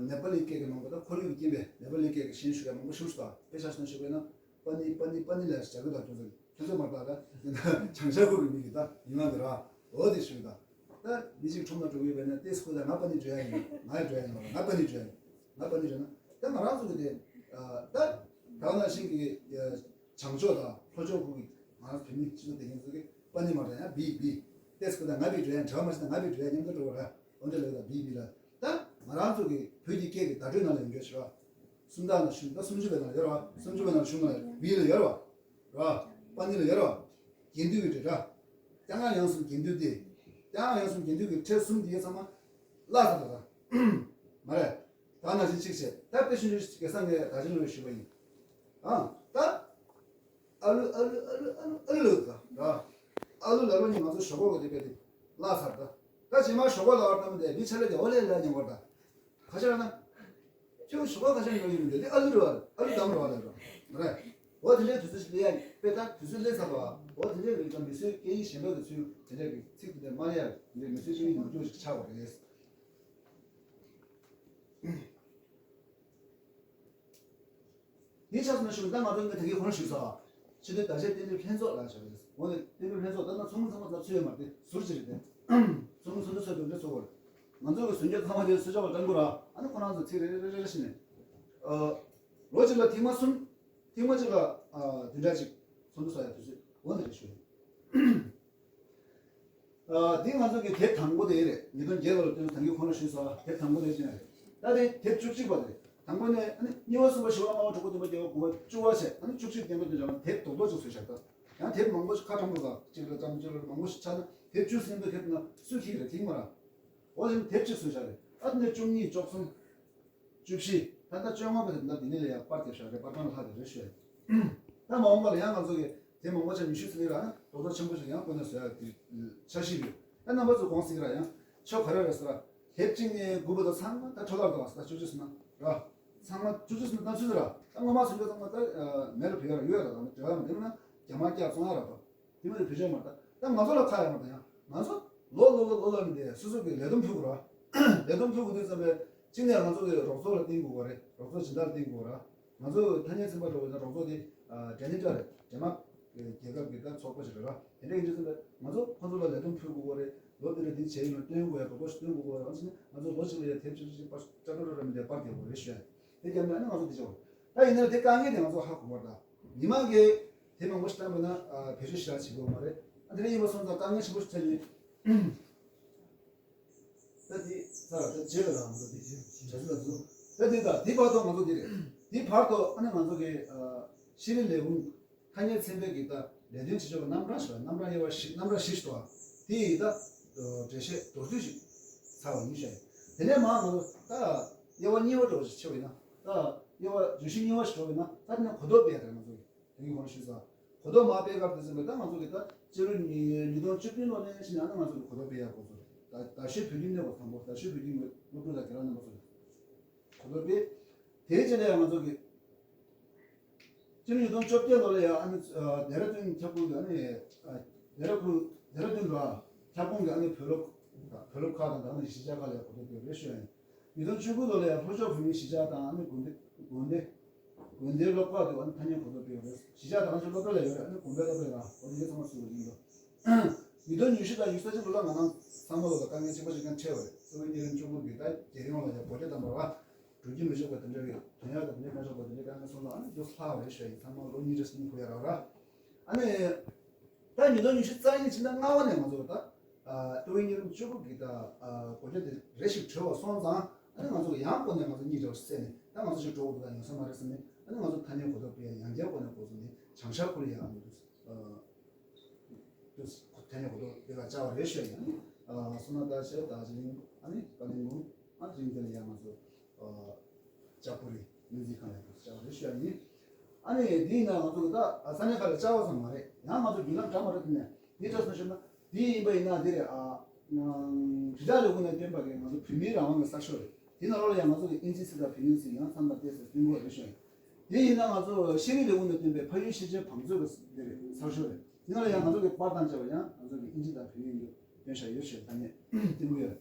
ནེ་པ་ལི་སྐད་ཀྱི་མང་པོ་ད་ཁོར་ཡུག་རྐྱེན་པས་ནེ་པ་ལི་སྐད་ཀྱི་ཤན་ཞུ་ཡ་མང་པོ་ཞུ་ཞུ་ད་དཔེ་ཆ་བཞག་ན་ཞུ་བས་ན་པ་ནི་པ་ནི་པ་ནི་ལ་བྱ་དགོས་ད་ཐུབ་ཟིན་ཁྱོད་ཚོ་མ་ད་ད་བྱང་ཤར་ཁུལ་གི་མི་གི་ད་ཡིན་ན་འདི་ར་འོ་དེ་ཞུ་ད་ད་མི་གཅིག་ཁྲོམ་ལ་འགྲོ་གི་ཡོད་པས་ན་ཏེས་ཁོ་ད་ང་པ་ནི་འགྲོ་ཡ་ཡིན་ང་ཡ་འགྲོ་ཡ་ཡིན་ང་པ་ནི་འགྲོ་ཡ་ཡིན། ང་པ་ནི་རེད་ན། ད་ང་རང་ཚོ་གི་དེ། ད་ད་ནང་བཞིན་གྱི་བྱང་ཕྱོགས་དང་ལྷོ་ཕྱོགས་ཁུལ་གྱི་ང་རང་བོད་མི་སྤྱི་ཚོགས་དེ་ཡིན་ཚོ་གི་པ་ནི་མ་རེད་ཡང་བི་བི། ཏེས་ཁོ་ད་ང་བི་འགྲོ་ཡང་འདྲ་མ་ཤེས་ན་ང་བི་འགྲོ་ཡང་མཉམ་དུ་འགྲོ་བ་ར། འོ་འདྲ་ལས་ད་བི་བི་ལ། ད་ང་རང་ཚོ་གི་བོད་ཀྱི་སྐད་ཀྱི་བརྡ་སྤྲོད་ནང་ལ་ཡོང་རྒྱུ་ཞིག་ར། སུམ་རྟགས་ནང་ཞུ་ད་སུམ་ཅུ་པའི་ནང་ལ་ཡོད་ར། སུམ་ཅུ་པའི་ནང་ཞུ་མ་ལ་བི་ལ་ཡོད་ར། ར། པ་ནི་ལ་ཡོད་ར། རྒྱན་སྡུད་ཀྱི་འདྲ་ར། ཏང་ཡང་གསུམ་རྒྱན་སྡུད་དེ། ཏང་ཡང་གསུམ་རྒྱན་སྡུད་ཀྱི་ཕྲད་གསུམ་དེ་ཚང་མ་བརླག་ཚར་ད་ད། མ་རེད། ད་ནང་བཞིན་གཅིག་བྱས་ད་དཔེ་ཆུང་ཆུང་ཞིག་སྐལ་བཟང་ངས་ད་ཅི་ལོས་ཞུས་པ་ཡིན། ཨ་ད། ཨ་ལུ་ཨ་ལུ་ཨ་ལུ་ཨ་ལུ་ཨ་ལུ་ལབ་ད་ར། ཨ་ལུ་ལབ་པ་ནི་ང་ཚོ་ཞོགས་པ་གི་དེ་དཔེ་དེ་བརླག་ཚར་ད། ད་རྗེས་མ་ཞོགས་པ་ལབ་པ་ལྟ་བུ་དེ་མི་ཆ་ལེ་དེ་ཨོ་ལེ་ལ་ཉན་བར་ད། ཁ་ཤས་ལ་ན། ཁྱོད་ཞོགས་པ་ཁ་ཤས་ཡོང་ཡིན་མི་འདུག་དེ་ཨ་ལུ་རེད་བ། ཨ་ལུ་དམ་རེད་བ་ལ་རེད་བ། རེད། འོ་དེ་འདྲའི་དུས་ཚོད་ཞིག་སླེབས་ཡ་ཡིན་དཔེ་ད་དུས་ཚོད་སླེབས་ཚར་བ། འོ་དེ་འདྲའི་རིགས་ཀྱང་མི་ཚོའི་སྐད་ཡིག་གཞན་པ་གི་ཚུལ་དེ་འདྲ་གི་ཚིག་དེ་འདྲ་མ་ཡ་དེ་འདྲའི་མི་ཚོའི་སྐད་ཡིག་མ་འགྱུར་ཞིག་ཆགས་པ་རེད། དེ་ཆགས་སོང་ན་ཞུ་ད་ང་ཚོ་ངས་ད་གིན་གོང་ཞུས་ས། ཕྱི་དྲོའི་བརྡ་ཆད་གཏན་འབེབས་ལྷན་ཚོགས་ལ་བྱ་རེད། འོ་དེ་གཏན་འབེབས་ལྷན་ཚོགས་ད་ལྟ་ཚོགས་མི་ཚང་མ་ཚང་ཚུད་ཡོད་མ་རེད་དེ་ཟུར་ཅིག་རེད་དེ། ཚོགས་མི་ཚོགས་འདུ་ཚོགས་འདུ་འདྲ་ཚོགས་པ་རེད། ང་ཚོ་གི་ཟུར་འཇོག་ཚང་མ་དེ་སུ་ཆགས་པ་ཀྲང་གུ་ར། ཨ་ནི་ཁོ་རང་ཚོ་ཚིག་རེ་རེ་རེ་རེ་བྱས་ནས། ཨ། ལོ་གཅིག་ལ་ཐེངས་མ་གསུམ། ཐེངས་མ་གཅིག་ལ་ཨ་བདུན་ཕྲག་གཅིག་ཚོགས་འདུ་ཚོགས་ཡ་དུས་ཚོད་འོ་འདི་རེད་ཞུ། ཨ་འདི་ང་ཚོ་གི་དེབ་དང་པོ་དེ་རེད། ཉིས་སྟོང་བརྒྱད་ལོ་ལ་བཏོན་ད་གིན་ཁོ་རང་ཞུས་སོང་། དེབ་དང་པོ་དེ་ཅི་ཡང་རེད། ད་དེ་དེབ་བཅུ་གཅིག་པ་དེ་རེད། དང་པོ་ནས་ཨ་ནི་གཉིས་པ་གསུམ་པ་བཞི་པ་ལྔ་པ་དྲུག་པ་བདུན་པ་བརྒྱད་པ་དགུ་པ་བཅུ་པ་བྱས་ཨ་ནི་བཅུ་གཅིག་བདུན་པ་བདུན་ཅང་དེབ་རྡོག་རྡོག་ཅིག་བཟོས་བཞག་ད་ཡང་དེབ་མང་པོ་ཞིག་ཁ་གྲངས་པོ་ཟ་གཅིག་ལ་ཙམ་གཅིག་ལ་མང་པོ་ཞིག་ཆགས་ན་དེབ་བཅུ་ཟིན་པའི་ཁེབས་ན་སུ་ཁྱེར་རེད་ཐིག་མ་ར། འོ་ཞིག་དེབ་གཅིག་བཟོས་བཞག་རེད། ཨ་ནི་བཅུ་གཉིས་བཅུ་གསུམ། བཅུ་བཞི། ད་ལྟ་བཅོ་ལྔ་པ་དེ་ད་འདི་ནས་ལ་ཡང་པར་རྒྱབ་བཞག་རེད། པར་ཐང་ལ་ལྷག་དེ་རེད་ཞུ་ཡ། ད་མ་འོངས་པ་ལ་ཡང་ང་ཚོ་གི་དེ་མང་པོ་ཆ་ཉི་ཤུ་ཙམ་ལ་རང་རྡོག་རྡོག་ཆེན་པོ་ཞིག་ཡང་བཀོད་ན་བཟོ་ཡ་དེ་འཆར་གཞི་ཡོད། ད་རྣམ་པ་ཚོ་དགོངས་ཟིན་ར་ཡང་ཆོ་ག་རེ་རེད་ཟེར་ར། དེབ་གཅིག་ནས་དགུ་བར་དུ་ཚང་མ་ད་འཕྲོ་བརླག་འགྲོ་བ་ཟེར་ད་བཅུ་བཅུ་ཟིན་ན་ར། ཚང་མ་བཅུ་བཅུ་ཟིན་ན་ད་ཚུད་ཟེར་ར། ད་སྔོན་མ་ཟིན་པའི་ཚང་མ་ད་མེ་ལ་བུད་ཡ་ར་ཡོད་ཡ་ར། ད་འབྲེལ་བ་མ་དེ་མིན་ན་རྒྱ་མ་སྐྱག་བཙོང་ཡ་ར་ད། དེ་མ་རེད་བེད་སྤྱོད་མ་རེད། ད་ང་ཚོ་ལ་ཁ་ཡོང་བ་དང་ཡང་ ང་ཚོ་ལོ་ལོ་ལོ་ལོ་ལ་མི་དེ་སོ་སོ་གི་ལས་དོན་ཕུལ་དགོས་ར། ལས་དོན་ཕུལ་དགོས་དུས་ཙམ་པས་གཅིག་ནས་ང་ཚོ་གི་རོགས་ཚོགས་ལ་བརྟེན་དགོས་པ་རེད། རོགས་ཚོགས་སྦྱིན་བདག་ལ་བརྟེན་དགོས་ར། ང་ཚོ་ཐ་སྙད་ཚན་པ་འགྲོ་བའི་ན་རོགས་ཚོགས་དེ་འབྲེལ་ནི་འདྲ་རེད། འབྲེལ་མ་རྒྱལ་ཁབ་ཀྱི་ད་ཚོགས་པ་ཞིག་རེད་ར། དེ་འདྲ་ཡིན་དུས་ཙམ་པས་ང་ཚོ་ཁོང་ཚོ་ལ་ལས་དོན་ཕུལ་དགོས་པ་རེད། ལོ་དེ་ལ་འདི་བྱས་ཡིན་ན་སྟོན་དགོས་ཡ་རོགས་ཚོགས་ཤིག་སྟོན་དགོས་པ་རེད། ང་ཚོ་ང་ཚོ་ལོ་གཅིག་ལ་ཡ་དེབ་ཅིག་ཅིག་པར་སྐྲ་བྲོ་ར་མི་དེ་པར་རྒྱག་དགོས་རེད་ཞུ་ཡ། དེ་རྒྱབ་ནས་ཨ་ནི་ང་ཚོ་དེ་བྱ་བ། ད་ཡིན་ན་དེ་དཀའ་ངལ་དེ་ང་ཚོ་ཧ་གོ་བར་ད། མི་མང་གིས་དེ་མང་པོ་ཞིག་བཏང་པ་ན་ཨ་བེད་སྤྱོད་ཞེ་དྲག་བྱེད་དགོས་མ་རེད། ཨ་དེ་འདྲ་ཡིན་པ་སོང་ཙང་དཀའ་ངལ་ཆེན་པོ་ཞིག་ཆགས་ཡོད། ད་དེ་ས་ད་རྗེས་ལ་ང་ཚོ་དེ་བྱ་ཚུལ་ལ་བཟོ། ད་དེ་ད་དེ་བར་དུ་ང་ཚོ་དེ་རེད། དེ་བར་དུ་ཨ་ནི་ང་ཚོ་གི་ཨ་ཤེས་རིག་ལས་ཁུངས་ཐ་སྙད་ཚན་པའི་གི་ད་ལས་དོན་བྱེད་ཕྱོགས་ཀྱི་རྣམ་གྲངས་ཤིག་རྣམ་གྲངས་དབྱེ་བ་བཞི་རྣམ་གྲངས་བཞི་ཞིག་འདུག་དེ་ཡི་ད་འགྲེལ་བཤད་མདོར་བསྡུས་ཤིག་ཚར་བ་ཡིན་ཤག་དེ་ནས་མ་ང་ཚོ་ད་དབྱེ་བ་གཉིས་པ་འདྲ་བོ་ཞིག་ཕྱེ་བ་ཡིན་ན། ད་དབྱེ་བ་བརྗོད་གཞི་གཉིས་པ་ཞིག་འགྲོ་བ་ཡིན་ན། ད་དེ་ནས་གོ་རྟོགས་སྤེལ་ཡ་དེ་ང་ཚོ་གི་དེ་གི་གོང་ཞུས་ས། གོ་རྟོགས་མ་སྤེལ་སྐབས་དེ་ཚོ་མེད། ད་ང་ཚོ་གི་ད་སྤྱི་ལོ་ཉིས་ཉིས་སྟོང་བཅུ་བདུན་ལོ་ནས་ཕྱིན་ནས་ཨ་ནི་ང་ཚོ་གི་གོ་རྟོགས་སྤེལ་ཡ་འགོ་ཚུགས་རེད། ད་ད་ཤོད་བོད་ཡིག་གནས་བབ་དང་པོ། ད་ཤོད་བོད་ཡིག་གི་སློབ་ཕྲུག་དང་རྒན་ལགས་རྣམ་པ་ཚོ་གི་གོ་རྟོགས་སྤེལ། དེའི་རྗེས་ལ་ཡང་ང་ཚོ་གི་སྤྱི་ལོ་ཉིས་སྟོང་བཅོ་བརྒྱད་ལོ་ལ་ཡང་ཨ་ནི་ཨ་ལྡེ་ར་ལྡུན་ཁྱབ་ཁོངས་ཀྱི་ཨ་ནི་ཨ་ལྡེ་ར་ལྡུན་ལྡེ་ར་ལྡུན་ལ་ཁྱབ་ཁོངས་ཀྱི་ཨ་ནི་བོད་སློབ་བོད་སློབ་ཁག་དང་ད་ཨ་ནི་གཞིས་ཆགས་ཁག་ལ་ཡང་གོ་རྟོགས་སྤེལ་རེད་ཞུ་ཡ་ཡིན། ཉིས་སྟོང་བཅུ་དགུ་ལོ་ལ་ཡང་ལྷོ་ཕྱོགས་བོད་མིའི་གཞིས་ཆགས་དང་ཨ་ནི་དགོན་སྡེ་དགོན་སྡེ་དགོན་སྡེའི་སློབ་ཁག་ཏུ་ཨ་ནི་ཐ་སྙད་གོ་རྟོགས་སྤེལ་ཡོད་རེད། གཞིས་ཆགས་དང་ཨ་ནི་སློབ་གྲྭ་ལ་ཡོད་རེད། ཨ་ནི་དགོན་པའི་སློབ་གྲྭ་ཡང་འོ་དེ་ཚང་མ་ཚུད་པ་ཡིན་ལ། ཉིས་སྟོང་ཉི་ཤུ་དང་ཉི་ཤུ་རྩ་གཅིག་ལོ་ལ་ང་རང་ཚང་མ་ལོ་ལ་དཀའ་ངལ་གཅིག་པ་ཞིག་ཀྱང་འཕྲད་པ་རེད། སོ་བྷི་ཨེན་ཡུ་ནི་ཡན་གཅིག་པུ་གིས་ད་རྒྱལ་ཡོངས་ལ་ཡང་སྒོ་ཁྱི་དམ་པ་བ་འགྲོ་རྒྱུ་མི་ཆོག་པ་དེ་འདྲ་གི་དོན་ཡག་དང་དེ་འདྲ་མ་ཆོག་པ་དེ་འདྲ་དཀའ་ངལ་སོང་ལ་ཨ་ནི་རྒྱུ་ལྷག་པ་རེད་ཞུ་ཡ་ཡིན། ཚང་མ་ལོ་གཉིས་རེ་གཉིས་ཁུར་ཡ་རག་ར། ཨ་ནི། ད་ཉིས་སྟོང་ཉི་ཤུ་རྩ་གཉིས་ཕྱི་ཟླ་ལྔ་པ་ནས་ང་ཚོ་ད་ཨ་ཏུའུ་ཝེ་ཉི་རིམ་བཅུ་དགུ་གི་ད་ཨ་གོ་རྒྱུ་དེ་རེ་ཞིག་གྲོལ་བ་སོང་ཙང་ཨ་ནི་ང་ཚོ་ཡང་སྒོ་ནས་ང་ཚོ་གཉིས་འདྲ་བ་ཞིག་བཙལ་ནས། ད་ང་ཚོ་ཞིག་འགྲོ་དགོས་ད་ཡོང་ས་མ་རེད་བསམ་ནས། ཨ་ནི་ང་ཚོ་ཐ་སྙད་གོ་རྟོགས་སྤེལ་ཡང་བསྐྱར་སྒོ་ནས་འགོ་བཙུགས་ནས་བྱང་ཤར་ཁུལ་ལ་ཡང་ཨ་ནི་ཨ་ཐ་སྙད་གོ་རྟོགས་སྤེལ་ལ་བཅར་བ་རེད་ཞུ་ཡ་ཡིན། ཨ་ནི་ཨ་སོ་ན་ད་ཆེ་ད་ཅི་ལིང་ཨ་ནི་ཀ་ལིང་ཀོང་ཨ་ནི་རིང་དེ་ལ་ཡང་ང་ཚོ་ཨ་ལྕགས་པོ་རི་སྨན་རྩིས་ཁང་ལ་ཡང་ང་ཚོ་བཅར་བ་རེད་ཞུ་ཡ་ཡིན། ཨ་ནི་དེ་ཡིན་ན་ང་ཚོ་གི་ད་ས་གནས་ཁག་ལ་བཅར་བ་ཙམ་མ་རེད། ཡང་ང་ཚོ་བརྒྱུད་ལམ་འདྲ་མ་འདྲ་དེ་ནས་འདི་འདྲ་སོང་ཞུ་ན། འདི་ཡིན་པ་ཡིན་ན་འདི་རེད་ཨ། དྲིལ་བསྒྲགས་ལས་ཁུངས་ནས་བཏོན་པ་གི་ང་ཚོ་བོད་མིའི་རང་དབང་གི་གསར་ཤོག་རེད། དེ་ནང་ལོགས་ལ་ཡང་ང་ཚོ་གི་ཨིན་ཇི་ཚིག་དང་བོད་ཡིག་ཚིག་ཡང་མཚམས་དང་ཏོག་ཙམ་བསྟུན་དགོས་རེད་ཞུ། དེ་ཡིན་ན་ང་ཚོ་ཤེས་རིག་ལས་ཁུངས་ནས་བཏོན་པའི་ཕ་ཡུལ་ཤེས་བྱའི་བང་མཛོད་ཀྱི་འདི་རེད་གསར་ཤོག་རེད། དེ་ནང་ལ་ཡང་ང་ཚོ་གི་པར་དང་བཅས་པ་ཡང་ང་ཚོ་གི་ཨིན་ཇི་དང་བོད་ཡིག་གི་བཏོན་བཞག་ཡོད་ཞེས་ཐ་སྙད་བསྟན་གྱི་ཡོད།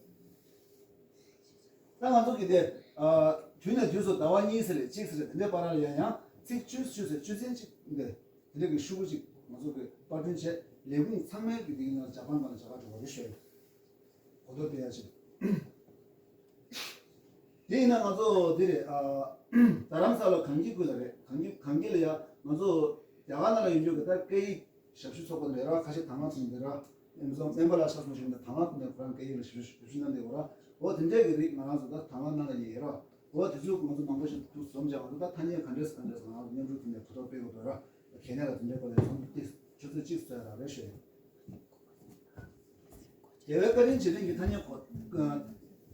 ད་ང་ཚོ་གི་དེ་ཨ་དུས་ནས་དུས་སུ་ཟླ་བ་གཉིས་ཟེར་རེད་གཅིག་ཟེར་རེད། དེ་འདྲའི་བར་ལ་ཡང་ཡང་ཚིག་བཅུ་བཅུ་ཟེར་བཅུ་ཚན་གཅིག་འདི་དེ་འདྲ་གི་ཤོག་བུ་གཅིག་ང་ཚོ་གི་པར་སྐྲུན་བྱས། ལས་ཁུངས་ཚང་མའི་གི་དེ་ཡིན་ན་ཇ་པན་གང་ལ་ཇ་ག་འགྲོ་བ་རེད་ཞུ་ཡ། གོ་རྟོགས་སྤེལ་ཡ་ཆེད། དེ་ཡིན་ན་ང་ཚོ་འདི་རེད་ཨ། རྡ་རམ་ས་ལ་གངས་སྐྱིད་ཁུལ་ལ་རེད། གངས་སྐྱིད་གངས་སྐྱིད་ལ་ཡ་ང་ཚོ་རྒྱ་གར་ནང་ལ་ཡོད་རྒྱུ་གི་ད་སྐད་ཡིག་ཞབས་ཞུ་ཚོགས་པ་ནས་ར་ཁ་ཤས་དང་བླངས་ཐོག་ནས་ར་ཨེ་མ་ཟོན་སྨན་པ་ལ་ཆ་སོང་ཞིག་ནས་དང་བླངས་ཐོག་ནས་ཁོ་རང་སྐད་ཡིག་ལ་ཞབས་ཞུ་ཞབས་ཞུ་གནང་བསྡད་ཡོད་ར། འོ་དེ་འདྲས་ཀྱི་རིགས་ང་རང་ཚོ་ད་དང་བླངས་གནང་གི་ཡོད་ར། འོ་དེ་ཚོ་ང་ཚོ་མང་པོ་ཞིག་ཐུགས་འཛོམས་བྱས་ང་ཚོ་ད་ཐ་སྙད་ག་འདྲས་ག་འདྲས་ང་རང་ཚོ་མཉམ་རུབ་ཐོག་ནས་གོ་རྟོགས་སྤེལ་དགོས་འདུག་ར། གལ་གནད་ལ་དེ་འདྲས་སྐོར་ལ་ཚོགས་འདུ་ཏིག་ཆུ་ཚོད་གཅིག་ཚོད་རག་རེད་ཞུ། རྒྱལ་བའི་བཀའ་དྲིན་རྗེས་དྲན་གྱི་ཐ་སྙད་གོ།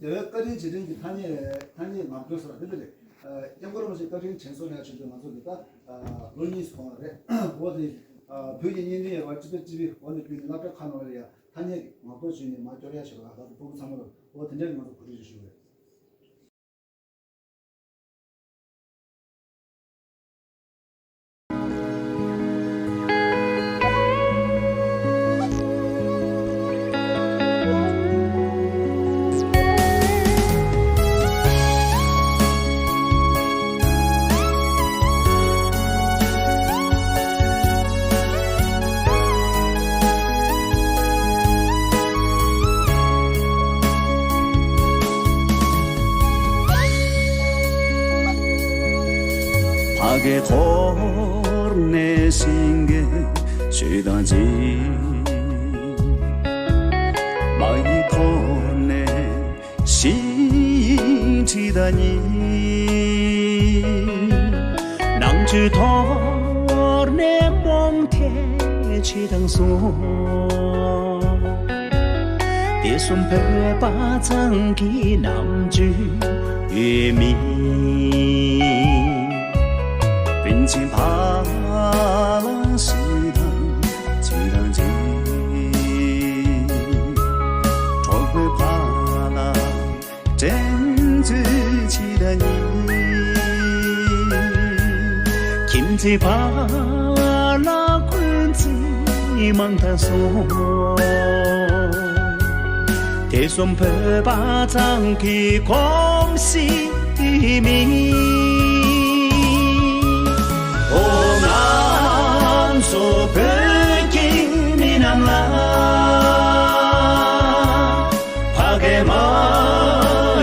རྒྱལ་བའི་བཀའ་དྲིན་རྗེས་དྲན་གྱི་ཐ་སྙད་ཐ་སྙད་ངག་རྒྱུན་ཟེར་བ་འདི་འདྲ་རེད། སྐྱབས་མགོན་རིན་པོ་ཆེ་བཀའ་དྲིན་དྲན་གསོ་ལ་ཆུ་ཚོད་ང་ཚོ་འདི་ལྟ་ལོ་གཉིས་སུ་གོང་ལ་རེད། འོ་དེ་བོད་ཀྱི་བརྙན་འཕྲིན་ཡོད་པ་སྤྱི་ཚོགས་སྤྱི་པའི་འོ་འདི་བརྒྱུད་ནས་སློབ་གྲྭ་ཁག་ནང་ལ་ཡང་ཐ་སྙད་ངག་ཐོག་བྱས་ནས་མར་སྐྱོར་ཡ་ཞིག་ལ་ད་ཕྲུ་གུ་ཚང་མ་ལ་འོ་དེ་འདྲ་གི་ང་ཚོ་གོ་སྒྲིག་ཞུ་ཞུ་རེད། ཕ་གི་འཁོར་ནས་ཤིང་གི་ཆུ་དང་བརྗིད། མ་ཡི་འཁོར་ནས་ཤིང་ཁྲི་དང་ཉི། ནང་ཆུ་འཐོར་ནས་རྨོངས་ཐལ་ཆུ་དང་སོ། དེ་གསུམ་བོད་པ་ཚང་གི་རྣམ་དཔྱོད་ཡོད་མིན། བན་ཆེན་ཕ་ལ་ཤི་དང་ཆི་དང་ཆི། གྲོགས་པོའི་ཕ་ལ་དྲན་ཚུལ་ཆི་དང་ཉི། ཁྱིམ་མཚེས་ཕ་ལ་ཀུན་གཟིགས་མང་དང་སོ། དེ་གསུམ་བོད་པ་ཚང་གི་གོམས་གཤིས་མིན། འོ་ང་ཚོ་བོད་ཀྱི་མི་རྣམས་ལ། ཕ་གི་མ་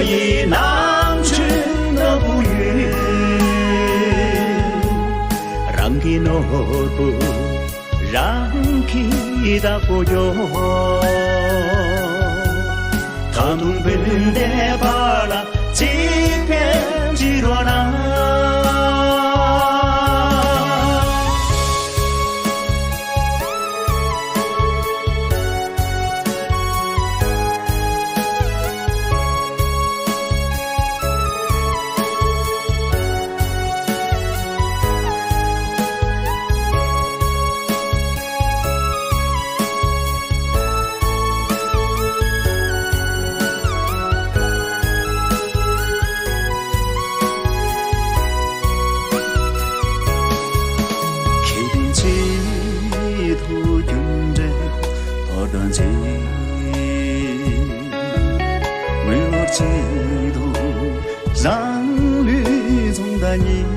ཡི་ནང་ཆོས་ལྟ་བུ་ཡོད། རང་གི་ནོར་བུ་རང་གིས་བདག་པོ་ཡོད། ད་དུང་བོད་འདི་བར་ལ་གཅིག་ཕན་གཅིག་རོགས་གནང་། ཁྱེད་ཆེད་དུ་རྒྱུ་འབྲས་དོར་དང་བཅས། དངུལ་ལོར་ཆེད་དུ་རང་ལུས་བཙོང་དང་ཉེས།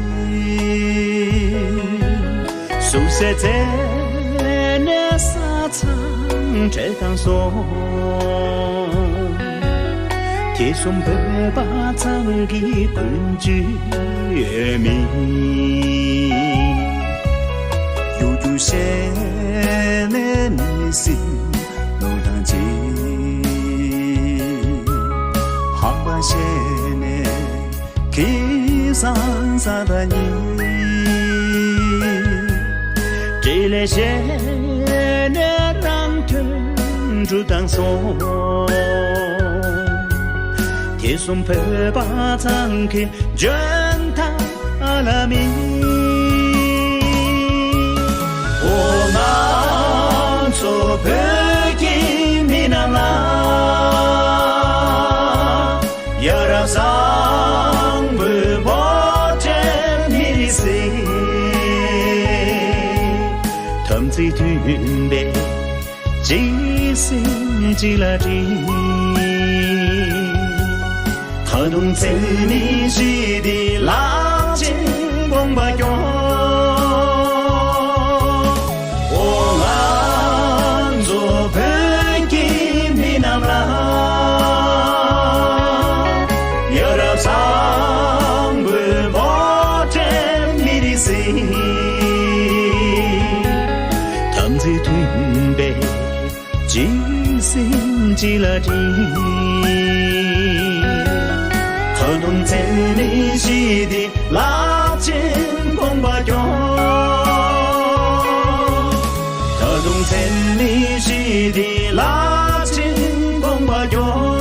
ཟུག་གཟེར་རྩད་ནས་ས་མཚམས་བྲལ་དང་སོང་། དེ་གསུམ་བོད་པ་ཚང་གི་ཀུན་སྤྱོད་མིན། གཡོ་སྒྱུ་བྱས་ནས་མི་སེམས་ནོར་དང་བཅས། ཧམ་པ་བཤད་ནས་ཁེ་བཟང་ཟ་དང་ཉེས། འབྲེལ་ལས་བཤད་ནས་རང་དོན་སྒྲུབ་དང་སོང་། དེ་གསུམ་བོད་པ་ཚང་གི་འཇོན་ཐང་ལ་མིན། འོ་ང་ཚོ་བོད་ཀྱི་མི་རྣམས་ལ། ཡ་རབས་བཟང་པོའི་འབོད་སྒྲའི་མི་རིགས་ཤིག་དམ་ཚིག་མཐུན་པའི་གཅིག་སེམས་གཅིག་ལ་སྒྲིལ། ད་དུང་འཛད་མེད་ཞི་བདེའི་རླབས་ཆེན་དགོངས་པ་སྐྱོང་། འོ་ང་ཚོ་བོད་ཀྱི་མི་རྣམས་ལ། ཡ་རབས་བཟང་པོའི་འབོད་སྒྲའི་མི་རིགས་ཤིག་དམ་ཚིག་མཐུན་པའི་གཅིག་སེམས་གཅིག་ལ་སྒྲིལ། ད་དུང་འཛད་མེད་ཞི་བདེའི་རླབས་ཆེན་དགོངས་པ་སྐྱོང་། ད་དུང་འཛད་མེད་ཞི་བདེའི་རླབས་ཆེན་དགོངས་པ་སྐྱོང་།